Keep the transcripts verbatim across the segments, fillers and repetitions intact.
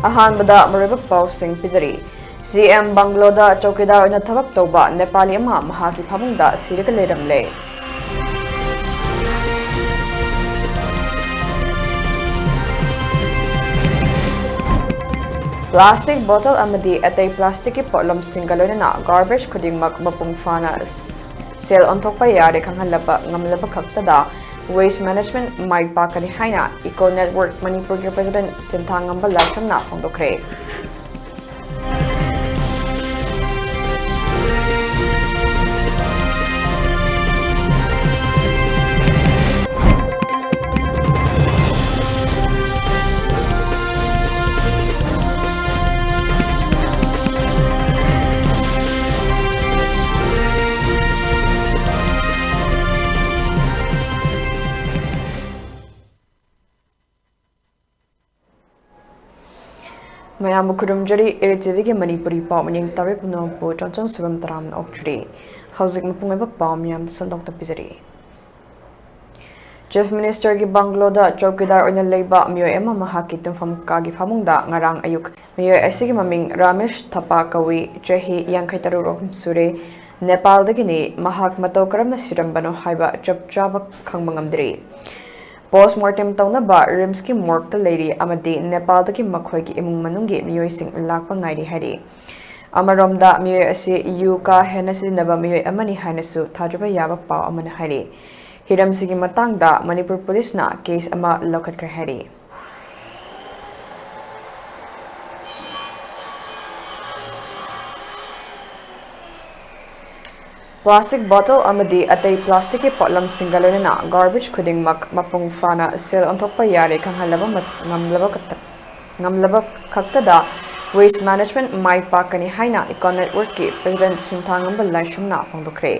ꯑꯍꯥꯟꯕꯗ ꯃꯔꯨꯑꯣꯏꯕ ꯄꯥꯎꯁꯤꯡ ꯄꯤꯖꯔꯤ꯫ ꯁꯤ ꯑꯦꯝ ꯕꯪꯒ꯭ꯂꯣꯗ ꯆꯧꯀꯤꯗꯥꯔ ꯑꯣꯏꯅ ꯊꯕꯛ ꯇꯧꯕ ꯅꯦꯄꯥꯂꯤ ꯑꯃ ꯃꯍꯥꯛꯀꯤ ꯐꯃꯨꯡꯗ ꯁꯤꯔꯒ ꯂꯩꯔꯝꯂꯦ꯫ ꯄ꯭ꯂꯥꯁꯇꯤꯛ ꯕꯣꯇꯜ ꯑꯃꯗꯤ ꯑꯇꯩ ꯄ꯭ꯂꯥꯁꯇꯤꯛꯀꯤ ꯄꯣꯠꯂꯝꯁꯤꯡꯒ ꯂꯣꯏꯅꯅ ꯒꯥꯔꯕꯦꯖ ꯈꯨꯗꯤꯡꯃꯛ ꯃꯄꯨꯡ ꯐꯥꯅ ꯁꯦꯜ ꯑꯣꯟꯊꯣꯛꯄ ꯌꯥꯔꯦ ꯈꯪꯍꯜꯂꯕ ꯉꯝꯂꯕ ꯈꯛꯇꯗ ꯋꯦꯁ ꯃꯦꯅꯦꯖꯃꯦꯟ ꯃꯥꯏ ꯄꯥꯛꯀꯅꯤ ꯍꯥꯏꯅ ꯏꯀꯣ ꯅꯦꯠꯋꯔꯛ ꯃꯅꯤꯄꯨꯔꯒꯤ ꯄ꯭ꯔꯦꯁꯤꯗꯦꯟꯠ ꯁꯤꯟꯊꯥꯉꯝꯕ ꯂꯥꯏꯁ꯭ꯔꯝꯅ ꯐꯣꯡꯗꯣꯛꯈ꯭ꯔꯦ꯫ ꯃꯌꯥꯝꯕꯨ ꯈꯨꯔꯨꯝꯖꯔꯤ꯫ ꯏꯔꯤꯠ ꯇꯤꯚꯤꯒꯤ ꯃꯅꯤꯄꯨꯔꯤ ꯄꯥꯎ ꯃꯤꯠꯌꯦꯡ ꯇꯥꯕꯤꯕ ꯄꯨꯝꯅꯃꯛꯄꯨ ꯆꯣꯟꯆꯣꯟ ꯁꯣꯏꯕꯝ ꯇꯔꯥꯝꯅ ꯑꯣꯛꯆꯔꯤ꯫ ꯍꯧꯖꯤꯛ ꯃꯄꯨꯡ ꯑꯣꯏꯕ ꯄꯥꯎ ꯃꯌꯥꯝ ꯁꯟꯗꯣꯛꯅ ꯄꯤꯖꯔꯤ꯫ ꯆꯤꯐ ꯃꯤꯅꯤꯁꯇꯔꯒꯤ ꯕꯪꯒ꯭ꯂꯣꯗ ꯆꯧꯀꯤꯗꯥꯔ ꯑꯣꯏꯅ ꯂꯩꯕ ꯃꯤꯑꯣꯏ ꯑꯃ ꯃꯍꯥꯛꯀꯤ ꯇꯨꯝꯐꯝ ꯀꯥꯒꯤ ꯐꯃꯨꯡꯗ ꯉꯔꯥꯡ ꯑꯌꯨꯛ꯫ ꯃꯤꯑꯣꯏ ꯑꯁꯤꯒꯤ ꯃꯃꯤꯡ ꯔꯥꯃꯦꯁ ꯊꯄꯥ ꯀꯧꯏ, ꯆꯍꯤ ꯌꯥꯡꯈꯩ ꯇꯔꯨꯛ ꯔꯣꯝ ꯁꯨꯔꯦ꯫ ꯅꯦꯄꯥꯜꯗꯒꯤꯅꯤ꯫ ꯃꯍꯥꯛ ꯃꯇꯧ ꯀꯔꯝꯅ ꯁꯤꯔꯝꯕꯅꯣ ꯍꯥꯏꯕ ꯆꯞ ꯆꯥꯕ ꯈꯪꯕ ꯉꯝꯗ꯭ꯔꯤ꯫ ꯄꯣꯁꯃꯣꯔꯇꯦꯝ ꯇꯧꯅꯕ ꯔꯤꯝꯁꯀꯤ ꯃꯣꯔꯒꯇ ꯂꯩꯔꯤ ꯑꯃꯗꯤ ꯅꯦꯄꯥꯜꯗꯒꯤ ꯃꯈꯣꯏꯒꯤ ꯏꯃꯨꯡ ꯃꯅꯨꯡꯒꯤ ꯃꯤꯑꯣꯏꯁꯤꯡ ꯂꯥꯛꯄ ꯉꯥꯏꯔꯤ ꯍꯥꯏꯔꯤ꯫ ꯑꯃꯔꯣꯝꯗ, ꯃꯤꯑꯣꯏ ꯑꯁꯤ ꯌꯨ ꯀꯥ ꯍꯦꯟꯅ ꯁꯤꯖꯤꯟꯅꯕ ꯃꯤꯑꯣꯏ ꯑꯃꯅꯤ ꯍꯥꯏꯅꯁꯨ ꯊꯥꯖꯕ ꯌꯥꯕ ꯄꯥꯎ ꯑꯃꯅ ꯍꯥꯏꯔꯤ꯫ ꯍꯤꯔꯝꯁꯤꯒꯤ ꯃꯇꯥꯡꯗ ꯃꯅꯤꯄꯨꯔ ꯄꯨꯂꯤꯁꯅ ꯀꯦꯁ ꯑꯃ ꯂꯧꯈꯠꯈ꯭ꯔꯦ ꯍꯥꯏꯔꯤ꯫ ꯄ꯭ꯂꯥꯁꯇꯤꯛ ꯕꯣꯇꯜ ꯑꯃꯗꯤ ꯑꯇꯩ ꯄ꯭ꯂꯥꯁꯇꯤꯛꯀꯤ ꯄꯣꯠꯂꯝꯁꯤꯡꯒ ꯂꯣꯏꯅꯅ ꯒꯥꯔꯕꯦꯖ ꯈꯨꯗꯤꯡꯃꯛ ꯃꯄꯨꯡ ꯐꯥꯅ ꯁꯦꯜ ꯑꯣꯟꯊꯣꯛꯄ ꯌꯥꯔꯦ ꯈꯪꯍꯜꯂꯕ ꯃꯠ-, ꯉꯝꯂꯕ ꯈꯛꯇ-, ꯉꯝꯂꯕ ꯈꯛꯇꯗ ꯋꯦꯁ ꯃꯦꯅꯦꯖꯃꯦꯟ ꯃꯥꯏ ꯄꯥꯛꯀꯅꯤ ꯍꯥꯏꯅ ꯏꯀꯣ ꯅꯦꯠꯋꯔꯛꯀꯤ ꯄ꯭ꯔꯦꯁꯤꯗꯦꯟꯠ ꯁꯤꯟꯊꯥꯉꯝꯕ ꯂꯥꯏꯁ꯭ꯔꯝꯅ ꯐꯣꯡꯗꯣꯛꯈ꯭ꯔꯦ꯫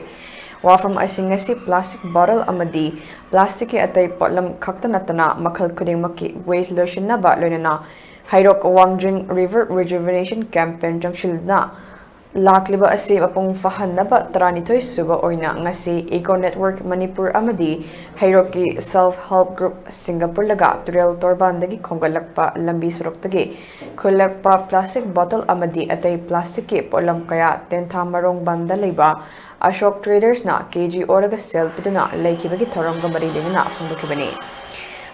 ꯋꯥꯐꯝ ꯑꯁꯤꯡ ꯑꯁꯤ ꯄ꯭ꯂꯥꯁꯇꯤꯛ ꯕꯣꯇꯜ ꯑꯃꯗꯤ ꯄ꯭ꯂꯥꯁꯇꯤꯛꯀꯤ ꯑꯇꯩ ꯄꯣꯠꯂꯝ ꯈꯛꯇ ꯅꯠꯇꯅ ꯃꯈꯜ ꯈꯨꯗꯤꯡꯃꯛꯀꯤ ꯋꯦꯁ ꯂꯣꯏꯁꯤꯟꯅꯕ ꯂꯣꯏꯅꯅ ꯍꯩꯔꯣꯛ ꯋꯥꯡꯖꯤꯡ ꯔꯤꯚꯔ ꯔꯤꯖꯨꯚꯤꯅꯦꯁꯟ ꯀꯦꯝꯄꯦꯟ ꯆꯪꯁꯤꯜꯂꯗꯨꯅ ꯂꯥꯛꯂꯤꯕ ꯑꯁꯤ ꯃꯄꯨꯡ ꯐꯥꯍꯟꯅꯕ ꯇꯔꯥꯅꯤꯊꯣꯏ ꯁꯨꯕ ꯑꯣꯏꯅ ꯉꯁꯤ Eco Network ꯃꯅꯤꯄꯨꯔ ꯑꯃꯗꯤ ꯍꯩꯔꯣꯛꯀꯤ Self Help Group ꯁꯤꯡꯒ ꯄꯨꯜꯂꯒ ꯇꯨꯔꯦꯜ ꯇꯣꯔꯕꯥꯟꯗꯒꯤ ꯈꯣꯝꯒꯠꯂꯛꯄ ꯂꯝꯕꯤ ꯁꯣꯔꯣꯛꯇꯒꯤ ꯈꯨꯜꯂꯛꯄ plastic bottle ꯑꯃꯗꯤ ꯑꯇꯩ plasticꯀꯤ ꯄꯣꯠꯂꯝ ꯀꯌꯥ ꯇꯦꯟꯊꯥ ꯃꯔꯣꯡ ꯕꯟꯗ ꯂꯩꯕ ꯑꯁꯣꯛ Tradersꯅ ꯀꯦ ꯖꯤ ꯑꯣꯜꯂꯒ ꯁꯦꯜ ꯄꯤꯗꯨꯅ ꯂꯩꯈꯤꯕꯒꯤ ꯊꯧꯔꯝꯒ ꯃꯔꯤ ꯂꯩꯅꯅ ꯐꯣꯡꯗꯣꯛꯈꯤꯕꯅꯤ꯫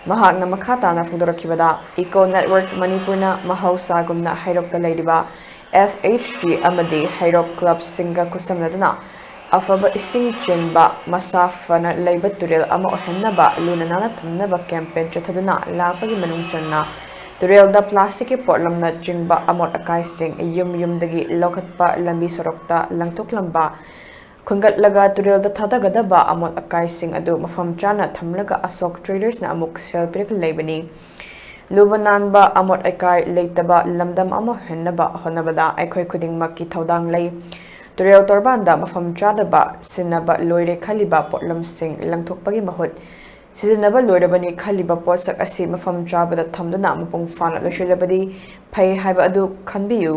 ꯃꯍꯥꯛꯅ ꯃꯈꯥ ꯇꯥꯅ ꯐꯣꯡꯗꯣꯔꯛꯈꯤꯕꯗ, Eco Network ꯃꯅꯤꯄꯨꯔꯅ ꯃꯍꯧꯁꯥꯒꯨꯝꯅ ꯍꯩꯔꯣꯛꯇ ꯂꯩꯔꯤꯕ S H G ꯑꯃꯗꯤ ꯍꯩꯔꯣꯛ clubꯁꯤꯡꯒ ꯈꯨꯠꯁꯝꯅꯗꯨꯅ ꯑꯐꯕ ꯏꯁꯤꯡ ꯆꯦꯟꯕ, ꯃꯁꯥ ꯐꯅ ꯂꯩꯕ ꯇꯨꯔꯦꯜ ꯑꯃ ꯑꯣꯏꯍꯟꯅꯕ ꯂꯨꯅ ꯅꯥꯟꯅ ꯊꯝꯅꯕ campaign ꯆꯠꯊꯗꯨꯅ ꯂꯥꯛꯄꯒꯤ ꯃꯅꯨꯡ ꯆꯟꯅ ꯇꯨꯔꯦꯜꯗ plasticꯀꯤ ꯄꯣꯠꯂꯝꯅꯆꯤꯡꯕ ꯑꯃꯣꯠ ꯑꯀꯥꯏꯁꯤꯡ ꯌꯨꯝ ꯌꯨꯝꯗꯒꯤ ꯂꯧꯈꯠꯄ, ꯂꯝꯕꯤ ꯁꯣꯔꯣꯛꯇ ꯂꯪꯊꯣꯛꯂꯝꯕ, ꯈꯨꯟꯒꯠꯂꯒ ꯇꯨꯔꯦꯜꯗ ꯊꯥꯗꯒꯗꯕ ꯑꯃꯣꯠ ꯑꯀꯥꯏꯁꯤꯡ ꯑꯗꯨ ꯃꯐꯝ ꯆꯥꯅ ꯊꯝꯂꯒ ꯑꯁꯣꯛ Tradersꯅ ꯑꯃꯨꯛ ꯁꯦꯜ ꯄꯤꯔꯒ ꯂꯩꯕꯅꯤ꯫ ꯂꯨꯕ ꯅꯥꯟꯕ, ꯑꯃꯣꯠ ꯑꯀꯥꯏ ꯂꯩꯇꯕ ꯂꯝꯗꯝ ꯑꯃ ꯑꯣꯏꯍꯟꯅꯕ ꯍꯣꯠꯅꯕꯗ ꯑꯩꯈꯣꯏ ꯈꯨꯗꯤꯡꯃꯛꯀꯤ ꯊꯧꯗꯥꯡ ꯂꯩ꯫ ꯇꯨꯔꯦꯜ ꯇꯣꯔꯕꯥꯟꯗ ꯃꯐꯝ ꯆꯥꯗꯕ ꯁꯤꯖꯤꯟꯅꯕ ꯂꯣꯏꯔꯦ ꯈꯜꯂꯤꯕ ꯄꯣꯠꯂꯝꯁꯤꯡ ꯂꯪꯊꯣꯛꯄꯒꯤ ꯃꯍꯨꯠ, ꯁꯤꯖꯤꯟꯅꯕ ꯂꯣꯏꯔꯕꯅꯤ ꯈꯜꯂꯤꯕ ꯄꯣꯠꯁꯛ ꯑꯁꯤ ꯃꯐꯝ ꯆꯥꯕꯗ ꯊꯝꯗꯨꯅ ꯃꯄꯨꯡ ꯐꯥꯅ ꯂꯣꯏꯁꯤꯜꯂꯕꯗꯤ ꯐꯩ ꯍꯥꯏꯕ ꯑꯗꯨ ꯈꯟꯕꯤꯌꯨ꯫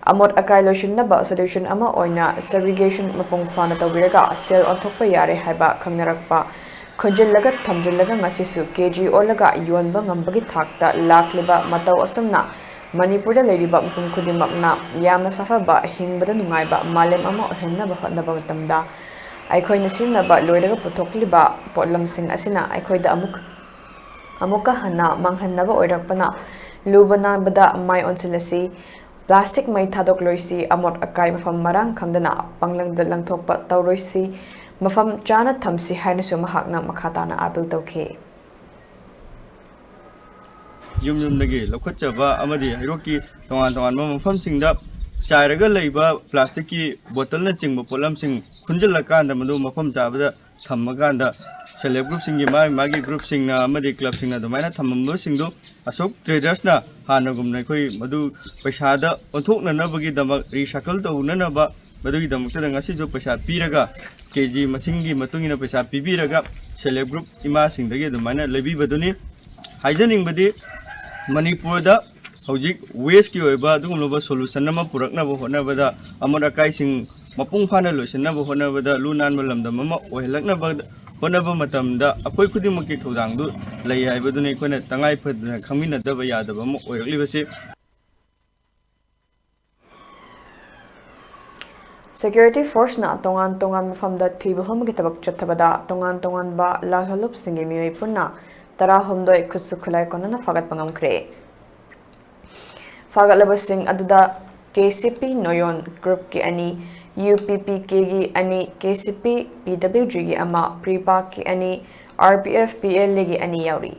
ꯑꯃꯣꯠ ꯑꯀꯥꯏ ꯂꯣꯏꯁꯤꯟꯅꯕ solution ꯑꯃ ꯑꯣꯏꯅ segregation ꯃꯄꯨꯡ ꯐꯥꯅ ꯇꯧꯕꯤꯔꯒ ꯁꯦꯜ ꯑꯣꯟꯊꯣꯛꯄ ꯌꯥꯔꯦ ꯍꯥꯏꯕ ꯈꯪꯅꯔꯛꯄ ꯈꯣꯟꯖꯤꯜꯂꯒ ꯊꯝꯖꯤꯜꯂꯒ ꯉꯁꯤꯁꯨ ꯀꯦ ꯖꯤ ꯑꯣꯜꯂꯒ ꯌꯣꯟꯕ ꯉꯝꯕꯒꯤ ꯊꯥꯛꯇ ꯂꯥꯛꯂꯤꯕ ꯃꯇꯧ ꯑꯁꯨꯝꯅ ꯃꯅꯤꯄꯨꯔꯗ ꯂꯩꯔꯤꯕ ꯃꯤꯄꯨꯝ ꯈꯨꯗꯤꯡꯃꯛꯅ ꯌꯥꯝꯅ ꯁꯥꯐꯕ ꯍꯤꯡꯕꯗ ꯅꯨꯡꯉꯥꯏꯕ ꯃꯥꯂꯦꯝ ꯑꯃ ꯑꯣꯏꯍꯟꯅꯕ ꯍꯣꯠꯅꯕ ꯃꯇꯝꯗ ꯑꯩꯈꯣꯏꯅ ꯁꯤꯖꯤꯟꯅꯕ ꯂꯣꯏꯔꯒ ꯄꯨꯊꯣꯛꯂꯤꯕ ꯄꯣꯠꯂꯝꯁꯤꯡ ꯑꯁꯤꯅ ꯑꯩꯈꯣꯏꯗ ꯑꯃꯨꯛ ꯑꯃꯨꯛꯀ ꯍꯟꯅ ꯃꯥꯡꯍꯟꯅꯕ ꯑꯣꯏꯔꯛꯄꯅ ꯂꯨꯕ ꯅꯥꯟꯕꯗ ꯃꯥꯏ ꯑꯣꯟꯁꯤꯜꯂꯁꯤ꯫ Plastic ꯃꯩ ꯊꯥꯗꯣꯛꯂꯣꯏꯁꯤ, ꯑꯃꯣꯠ ꯑꯀꯥꯏ ꯃꯐꯝ ꯃꯔꯥꯡ ꯈꯪꯗꯅ ꯄꯪꯂꯪꯗ ꯂꯪꯊꯣꯛꯄ ꯇꯧꯔꯣꯏꯁꯤ, ꯃꯐꯝ ꯆꯥꯅ ꯊꯝꯁꯤ ꯍꯥꯏꯅꯁꯨ ꯃꯍꯥꯛꯅ ꯃꯈꯥ ꯇꯥꯅ appeal ꯇꯧꯈꯤ꯫ ꯌꯨꯝ ꯌꯨꯝꯗꯒꯤ ꯂꯧꯈꯠꯆꯕ ꯑꯃꯗꯤ ꯍꯩꯔꯣꯛꯀꯤ ꯇꯣꯉꯥꯟ ꯇꯣꯉꯥꯟꯕ ꯃꯐꯝꯁꯤꯡꯗ ꯆꯥꯏꯔꯒ ꯂꯩꯕ plasticꯀꯤ bottleꯅꯆꯤꯡꯕ ꯄꯣꯠꯂꯝꯁꯤꯡ ꯈꯨꯟꯖꯤꯜꯂꯀꯥꯟꯗ ꯃꯗꯨ ꯃꯐꯝ ꯆꯥꯕꯗ ꯊꯝꯃꯀꯥꯟꯗ self help groupꯁꯤꯡꯒꯤ ꯃꯥꯒꯤ ꯃꯥꯒꯤ groupꯁꯤꯡꯅ ꯑꯃꯗꯤ clubꯁꯤꯡꯅ ꯑꯗꯨꯃꯥꯏꯅ ꯊꯝꯃꯝꯕꯁꯤꯡꯗꯨ ꯑꯁꯣꯛ Tradersꯅ ꯍꯥꯟꯅꯒꯨꯝꯅ ꯑꯩꯈꯣꯏ ꯃꯗꯨ ꯄꯩꯁꯥꯗ ꯑꯣꯟꯊꯣꯛꯅꯅꯕꯒꯤꯗꯃꯛ recycle ꯇꯧꯅꯅꯕ ꯃꯗꯨꯒꯤꯗꯃꯛꯇꯗ ꯉꯁꯤꯁꯨ ꯄꯩꯁꯥ ꯄꯤꯔꯒ ꯀꯦ ꯖꯤ ꯃꯁꯤꯡꯒꯤ ꯃꯇꯨꯡ ꯏꯟꯅ ꯄꯩꯁꯥ ꯄꯤꯕꯤꯔꯒ self help group ꯏꯃꯥꯁꯤꯡꯗꯒꯤ ꯑꯗꯨꯃꯥꯏꯅ ꯂꯩꯕꯤꯕꯗꯨꯅꯤ꯫ ꯍꯥꯏꯖꯅꯤꯡꯕꯗꯤ ꯃꯅꯤꯄꯨꯔꯗ ꯍꯧꯖꯤꯛ ꯋꯦꯁꯀꯤ ꯑꯣꯏꯕ ꯑꯗꯨꯒꯨꯝꯂꯕ ꯁꯣꯂꯨꯁꯟ ꯑꯃ ꯄꯨꯔꯛꯅꯕ ꯍꯣꯠꯅꯕꯗ, ꯑꯃꯣꯠ ꯑꯀꯥꯏꯁꯤꯡ ꯃꯄꯨꯡ ꯐꯥꯅ ꯂꯣꯏꯁꯤꯟꯅꯕ ꯍꯣꯠꯅꯕꯗ, ꯂꯨ ꯅꯥꯟꯕ ꯂꯝꯗꯝ ꯑꯃ ꯑꯣꯏꯍꯜꯂꯛꯅꯕ ꯍꯣꯠꯅꯕ ꯃꯇꯝꯗ ꯑꯩꯈꯣꯏ ꯈꯨꯗꯤꯡꯃꯛꯀꯤ ꯊꯧꯗꯥꯡꯗꯨ ꯂꯩ ꯍꯥꯏꯕꯗꯨꯅꯤ ꯑꯩꯈꯣꯏꯅ ꯇꯉꯥꯏ ꯐꯗꯅ ꯈꯪꯃꯤꯟꯅꯗꯕ ꯌꯥꯗꯕ ꯑꯃ ꯑꯣꯏꯔꯛꯂꯤꯕꯁꯤ꯫ Security forceꯅ ꯇꯣꯉꯥꯟ ꯇꯣꯉꯥꯟꯕ ꯃꯐꯝꯗ ꯊꯤꯕ ꯍꯨꯝꯕꯒꯤ ꯊꯕꯛ ꯆꯠꯊꯕꯗ ꯇꯣꯉꯥꯟ ꯇꯣꯉꯥꯟꯕ ꯂꯥꯜꯍꯧꯂꯨꯞꯁꯤꯡꯒꯤ ꯃꯤꯑꯣꯏ ꯄꯨꯟꯅ ꯇꯔꯥꯍꯨꯝꯗꯣꯏ ꯈꯨꯠꯁꯨ ꯈꯨꯠꯂꯥꯏ ꯀꯣꯟꯅꯅ ꯐꯥꯒꯠꯄ ꯉꯝꯈ꯭ꯔꯦ꯫ ꯐꯥꯒꯠꯂꯕꯁꯤꯡ ꯑꯗꯨꯗ KCP ꯅꯣꯌꯣꯟ groupꯀꯤ ꯑꯅꯤ, UPPKꯒꯤ ꯑꯅꯤ, KCP PWGꯒꯤ ꯑꯃ, PREPAꯀꯤ ꯑꯅꯤ, RPF PLAꯒꯤ ꯑꯅꯤ ꯌꯥꯎꯔꯤ꯫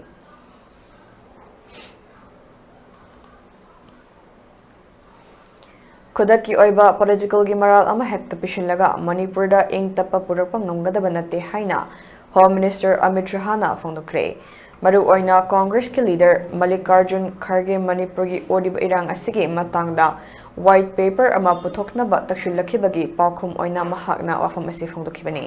ꯈꯨꯗꯛꯀꯤ ꯑꯣꯏꯕ politicalꯒꯤ ꯃꯔꯥꯜ ꯑꯃ ꯍꯦꯛꯇ ꯄꯤꯁꯤꯜꯂꯒ ꯃꯅꯤꯄꯨꯔꯗ ꯏꯪ ꯇꯞꯄ ꯄꯨꯔꯛꯄ ꯉꯝꯒꯗꯕ ꯅꯠꯇꯦ ꯍꯥꯏꯅ Home Minister ꯑꯃꯤꯠ ꯁꯍꯥꯅ ꯐꯣꯡꯗꯣꯛꯈ꯭ꯔꯦ꯫ ꯃꯔꯨꯑꯣꯏꯅ ꯀꯣꯡꯒ꯭ꯔꯦꯁꯀꯤ leader ꯃꯜꯂꯤꯀꯥꯔꯖꯨꯟ ꯈꯔꯒꯦ ꯃꯅꯤꯄꯨꯔꯒꯤ ꯑꯣꯏꯔꯤꯕ ꯏꯔꯥꯡ ꯑꯁꯤꯒꯤ ꯃꯇꯥꯡꯗ white paper ꯑꯃ ꯄꯨꯊꯣꯛꯅꯕ ꯇꯛꯁꯤꯜꯂꯛꯈꯤꯕꯒꯤ ꯄꯥꯎꯈꯨꯝ ꯑꯣꯏꯅ ꯃꯍꯥꯛꯅ ꯋꯥꯐꯝ ꯑꯁꯤ ꯐꯣꯡꯗꯣꯛꯈꯤꯕꯅꯤ꯫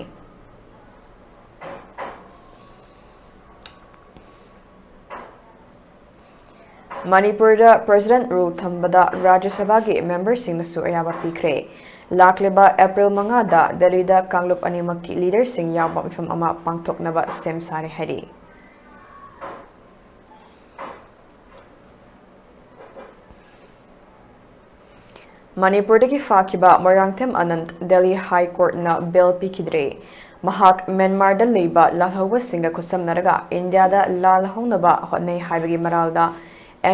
ꯃꯅꯤꯄꯨꯔꯗ President rule ꯊꯝꯕꯗ ꯔꯥꯖ꯭ꯌ ꯁꯚꯥꯒꯤ memberꯁꯤꯡꯅꯁꯨ ꯑꯌꯥꯕ ꯄꯤꯈ꯭ꯔꯦ꯫ ꯂꯥꯛꯂꯤꯕ April ꯃꯉꯥꯗ ꯗꯦꯜꯂꯤꯗ ꯀꯥꯡꯂꯨꯞ ꯑꯅꯤꯃꯛꯀꯤ leaderꯁꯤꯡ ꯌꯥꯎꯕ ꯃꯤꯐꯝ ꯑꯃ ꯄꯥꯡꯊꯣꯛꯅꯕ ꯁꯦꯝ ꯁꯥꯔꯦ ꯍꯥꯏꯔꯤ꯫ ꯃꯅꯤꯄꯨꯔꯗꯒꯤ ꯐꯥꯈꯤꯕ ꯃꯣꯏꯔꯥꯡꯊꯦꯝ ꯑꯅꯟꯠ ꯗꯦꯜꯂꯤ High Courtꯅ bail ꯄꯤꯈꯤꯗ꯭ꯔꯦ꯫ ꯃꯍꯥꯛ ꯃ꯭ꯌꯥꯟꯃꯥꯔꯗ ꯂꯩꯕ ꯂꯥꯜꯍꯧꯕꯁꯤꯡꯒ ꯈꯨꯠꯁꯝꯅꯔꯒ ꯏꯟꯗꯤꯌꯥꯗ ꯂꯥꯜ ꯍꯧꯅꯕ ꯍꯣꯠꯅꯩ ꯍꯥꯏꯕꯒꯤ ꯃꯔꯥꯜꯗ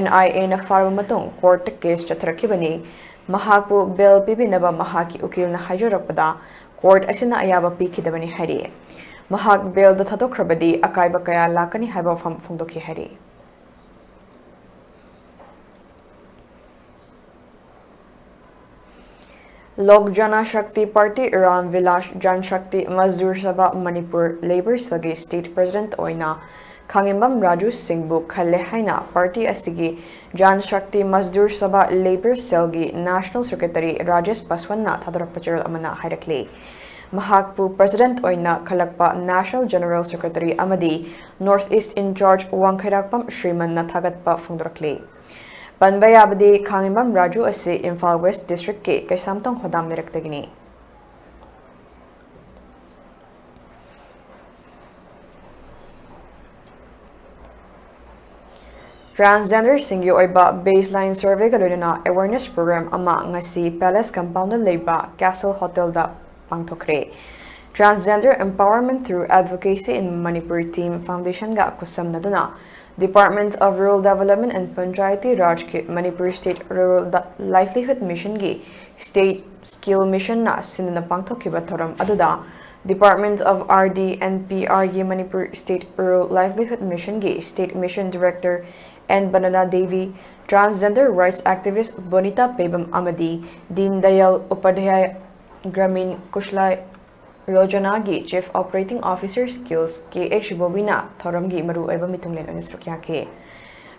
NIAꯅ ꯐꯥꯔꯕ ꯃꯇꯨꯡ courtꯇ case ꯆꯠꯊꯔꯛꯈꯤꯕꯅꯤ꯫ ꯃꯍꯥꯛꯄꯨ bail ꯄꯤꯕꯤꯅꯕ ꯃꯍꯥꯛꯀꯤ ꯎꯀꯤꯜꯅ ꯍꯥꯏꯖꯔꯛꯄꯗ court ꯑꯁꯤꯅ ꯑꯌꯥꯕ ꯄꯤꯈꯤꯗꯕꯅꯤ ꯍꯥꯏꯔꯤ꯫ ꯃꯍꯥꯛ bailꯗ ꯊꯥꯗꯣꯛꯈ꯭ꯔꯕꯗꯤ ꯑꯀꯥꯏꯕ ꯀꯌꯥ ꯂꯥꯛꯀꯅꯤ ꯍꯥꯏꯕ ꯋꯥꯐꯝ ꯐꯣꯡꯗꯣꯛꯈꯤ ꯍꯥꯏꯔꯤ꯫ Lok Jana Shakti Party Ram Vilas Jan Shakti Mazdoor Sabha Manipur Labour Cellꯒꯤ state president ꯑꯣꯏꯅ ꯈꯥꯉꯦꯝꯕꯝ ꯔꯥꯖꯨ ꯁꯤꯡꯕꯨ ꯈꯜꯂꯦ ꯍꯥꯏꯅ party ꯑꯁꯤꯒꯤ Jan Shakti Mazdoor Sabha Labour Cellꯒꯤ national secretary Rajesh ꯄꯥꯁꯋꯥꯟꯅ ꯊꯥꯗꯣꯔꯛꯄ ꯆꯦꯔꯣꯜ ꯑꯃꯅ ꯍꯥꯏꯔꯛꯂꯤ꯫ ꯃꯍꯥꯛꯄꯨ president ꯑꯣꯏꯅ ꯈꯜꯂꯛꯄ national general secretary ꯑꯃꯗꯤ North East in charge ꯋꯥꯡꯈꯩꯔꯥꯛꯄꯝ ꯁ꯭ꯔꯤꯃꯟꯅ ꯊꯥꯒꯠꯄ ꯐꯣꯡꯗꯣꯔꯛꯂꯤ꯫ ꯄꯟꯕ ꯌꯥꯕꯗꯤ ꯈꯥꯡꯉꯤꯃꯝ ꯔꯥꯖꯨ ꯑꯁꯤ ꯏꯝꯐꯥꯜ ꯋꯦꯁ ꯗꯤꯁꯇ꯭ꯔꯤꯛꯀꯤ ꯀꯩꯁꯥꯝꯊꯣꯡ ꯈꯣꯗꯥꯝ ꯂꯩꯔꯛꯇꯒꯤꯅꯤ꯫ ꯇ꯭ꯔꯥꯟꯁꯖꯦꯟꯗꯔꯁꯤꯡꯒꯤ ꯑꯣꯏꯕ ꯕꯦꯁꯂꯥꯏꯟ ꯁꯔꯚꯦꯒ ꯂꯣꯏꯅꯅ ꯑꯦꯋꯦꯔꯅꯦꯁ ꯄ꯭ꯔꯣꯒ꯭ꯔꯥꯝ ꯑꯃ ꯉꯁꯤ ꯄꯦꯂꯦꯁ ꯀꯝꯄꯥꯎꯟꯗ ꯂꯩꯕ ꯀꯦꯁꯜ ꯍꯣꯇꯦꯜꯗ ꯄꯥꯡꯊꯣꯛꯈ꯭ꯔꯦ꯫ Transgender Empowerment Through Advocacy in Manipur Team Foundationꯒ ꯈꯨꯠꯁꯝꯅꯗꯨꯅ Department of Rural Development and Panchayati Rajꯀꯤ Manipur State Rural Livelihood Missionꯒꯤ State Skill Missionꯅ ꯁꯤꯟꯗꯨꯅ ꯄꯥꯡꯊꯣꯛꯈꯤꯕ ꯊꯧꯔꯝ ꯑꯗꯨꯗ Department of R D and PRꯒꯤ Manipur State Rural Livelihood Missionꯒꯤ State Mission Director N Banana Devi, Transgender Rights Activist Bonita Pebam ꯑꯃꯗꯤ Deen Dayal Upadhyaya Gramin Kushla ꯌꯣꯖꯅꯥꯒꯤ Chief Operating Officer Skills K H ꯕꯣꯕꯤꯅ ꯊꯧꯔꯝꯒꯤ ꯃꯔꯨꯑꯣꯏꯕ ꯃꯤꯊꯨꯡꯂꯦꯟ ꯑꯣꯏꯅ ꯁꯔꯨꯛ ꯌꯥꯈꯤ꯫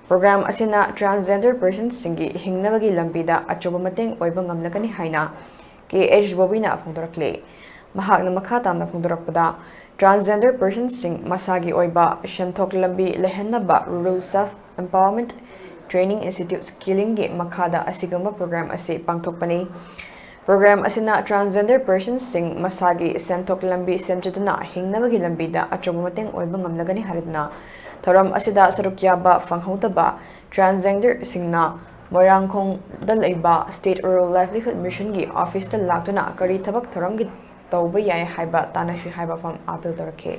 Programme ꯑꯁꯤꯅ transgender ꯄꯔꯁꯟꯁꯤꯡꯒꯤ ꯍꯤꯡꯅꯕꯒꯤ ꯂꯝꯕꯤꯗ ꯑꯆꯧꯕ ꯃꯇꯦꯡ ꯑꯣꯏꯕ ꯉꯝꯂꯒꯅꯤ ꯍꯥꯏꯅ K H ꯕꯣꯕꯤꯅ ꯐꯣꯡꯗꯣꯔꯛꯂꯤ꯫ ꯃꯍꯥꯛꯅ ꯃꯈꯥ ꯇꯥꯅ ꯐꯣꯡꯗꯣꯔꯛꯄꯗ, ꯇ꯭ꯔꯥꯟꯁꯖꯦꯟꯗꯔ ꯄꯔꯁꯟꯁꯤꯡ ꯃꯁꯥꯒꯤ ꯑꯣꯏꯕ ꯁꯦꯟꯊꯣꯛ ꯂꯝꯕꯤ ꯂꯩꯍꯟꯅꯕ Rural Self Empowerment Training Institute ꯁ꯭ꯀꯤꯂꯤꯡꯒꯤ ꯃꯈꯥꯗ ꯑꯁꯤꯒꯨꯝꯕ ꯄ꯭ꯔꯣꯒ꯭ꯔꯥꯝ ꯑꯁꯤ ꯄꯥꯡꯊꯣꯛꯄꯅꯤ꯫ ꯄ꯭ꯔꯣꯒ꯭ꯔꯥꯝ ꯑꯁꯤꯅ ꯇ꯭ꯔꯥꯟꯁꯖꯦꯟꯗꯔ ꯄꯔꯁꯟꯁꯤꯡ ꯃꯁꯥꯒꯤ ꯁꯦꯟꯊꯣꯛ ꯂꯝꯕꯤ ꯁꯦꯝꯖꯗꯨꯅ ꯍꯤꯡꯅꯕꯒꯤ ꯂꯝꯕꯤꯗ ꯑꯆꯧꯕ ꯃꯇꯦꯡ ꯑꯣꯏꯕ ꯉꯝꯂꯒꯅꯤ ꯍꯥꯏꯗꯨꯅ ꯊꯧꯔꯝ ꯑꯁꯤꯗ ꯁꯔꯨꯛ ꯌꯥꯕ ꯐꯪꯍꯧꯗꯕ ꯇ꯭ꯔꯥꯟꯁꯖꯦꯟꯗꯔꯁꯤꯡꯅ ꯃꯣꯏꯔꯥꯡꯈꯣꯡꯗ ꯂꯩꯕ State Rural Livelihood Missionꯒꯤ ꯑꯣꯐꯤꯁꯇ ꯂꯥꯛꯇꯨꯅ ꯀꯔꯤ ꯊꯕꯛ ꯊꯧꯔꯝꯒꯤ ꯇꯧꯕ ꯌꯥꯏ ꯍꯥꯏꯕ ꯇꯥꯟꯅꯁꯤ ꯍꯥꯏꯕ ꯋꯥꯐꯝ ꯑꯥꯄꯤꯜ ꯇꯧꯔꯛꯈꯤ꯫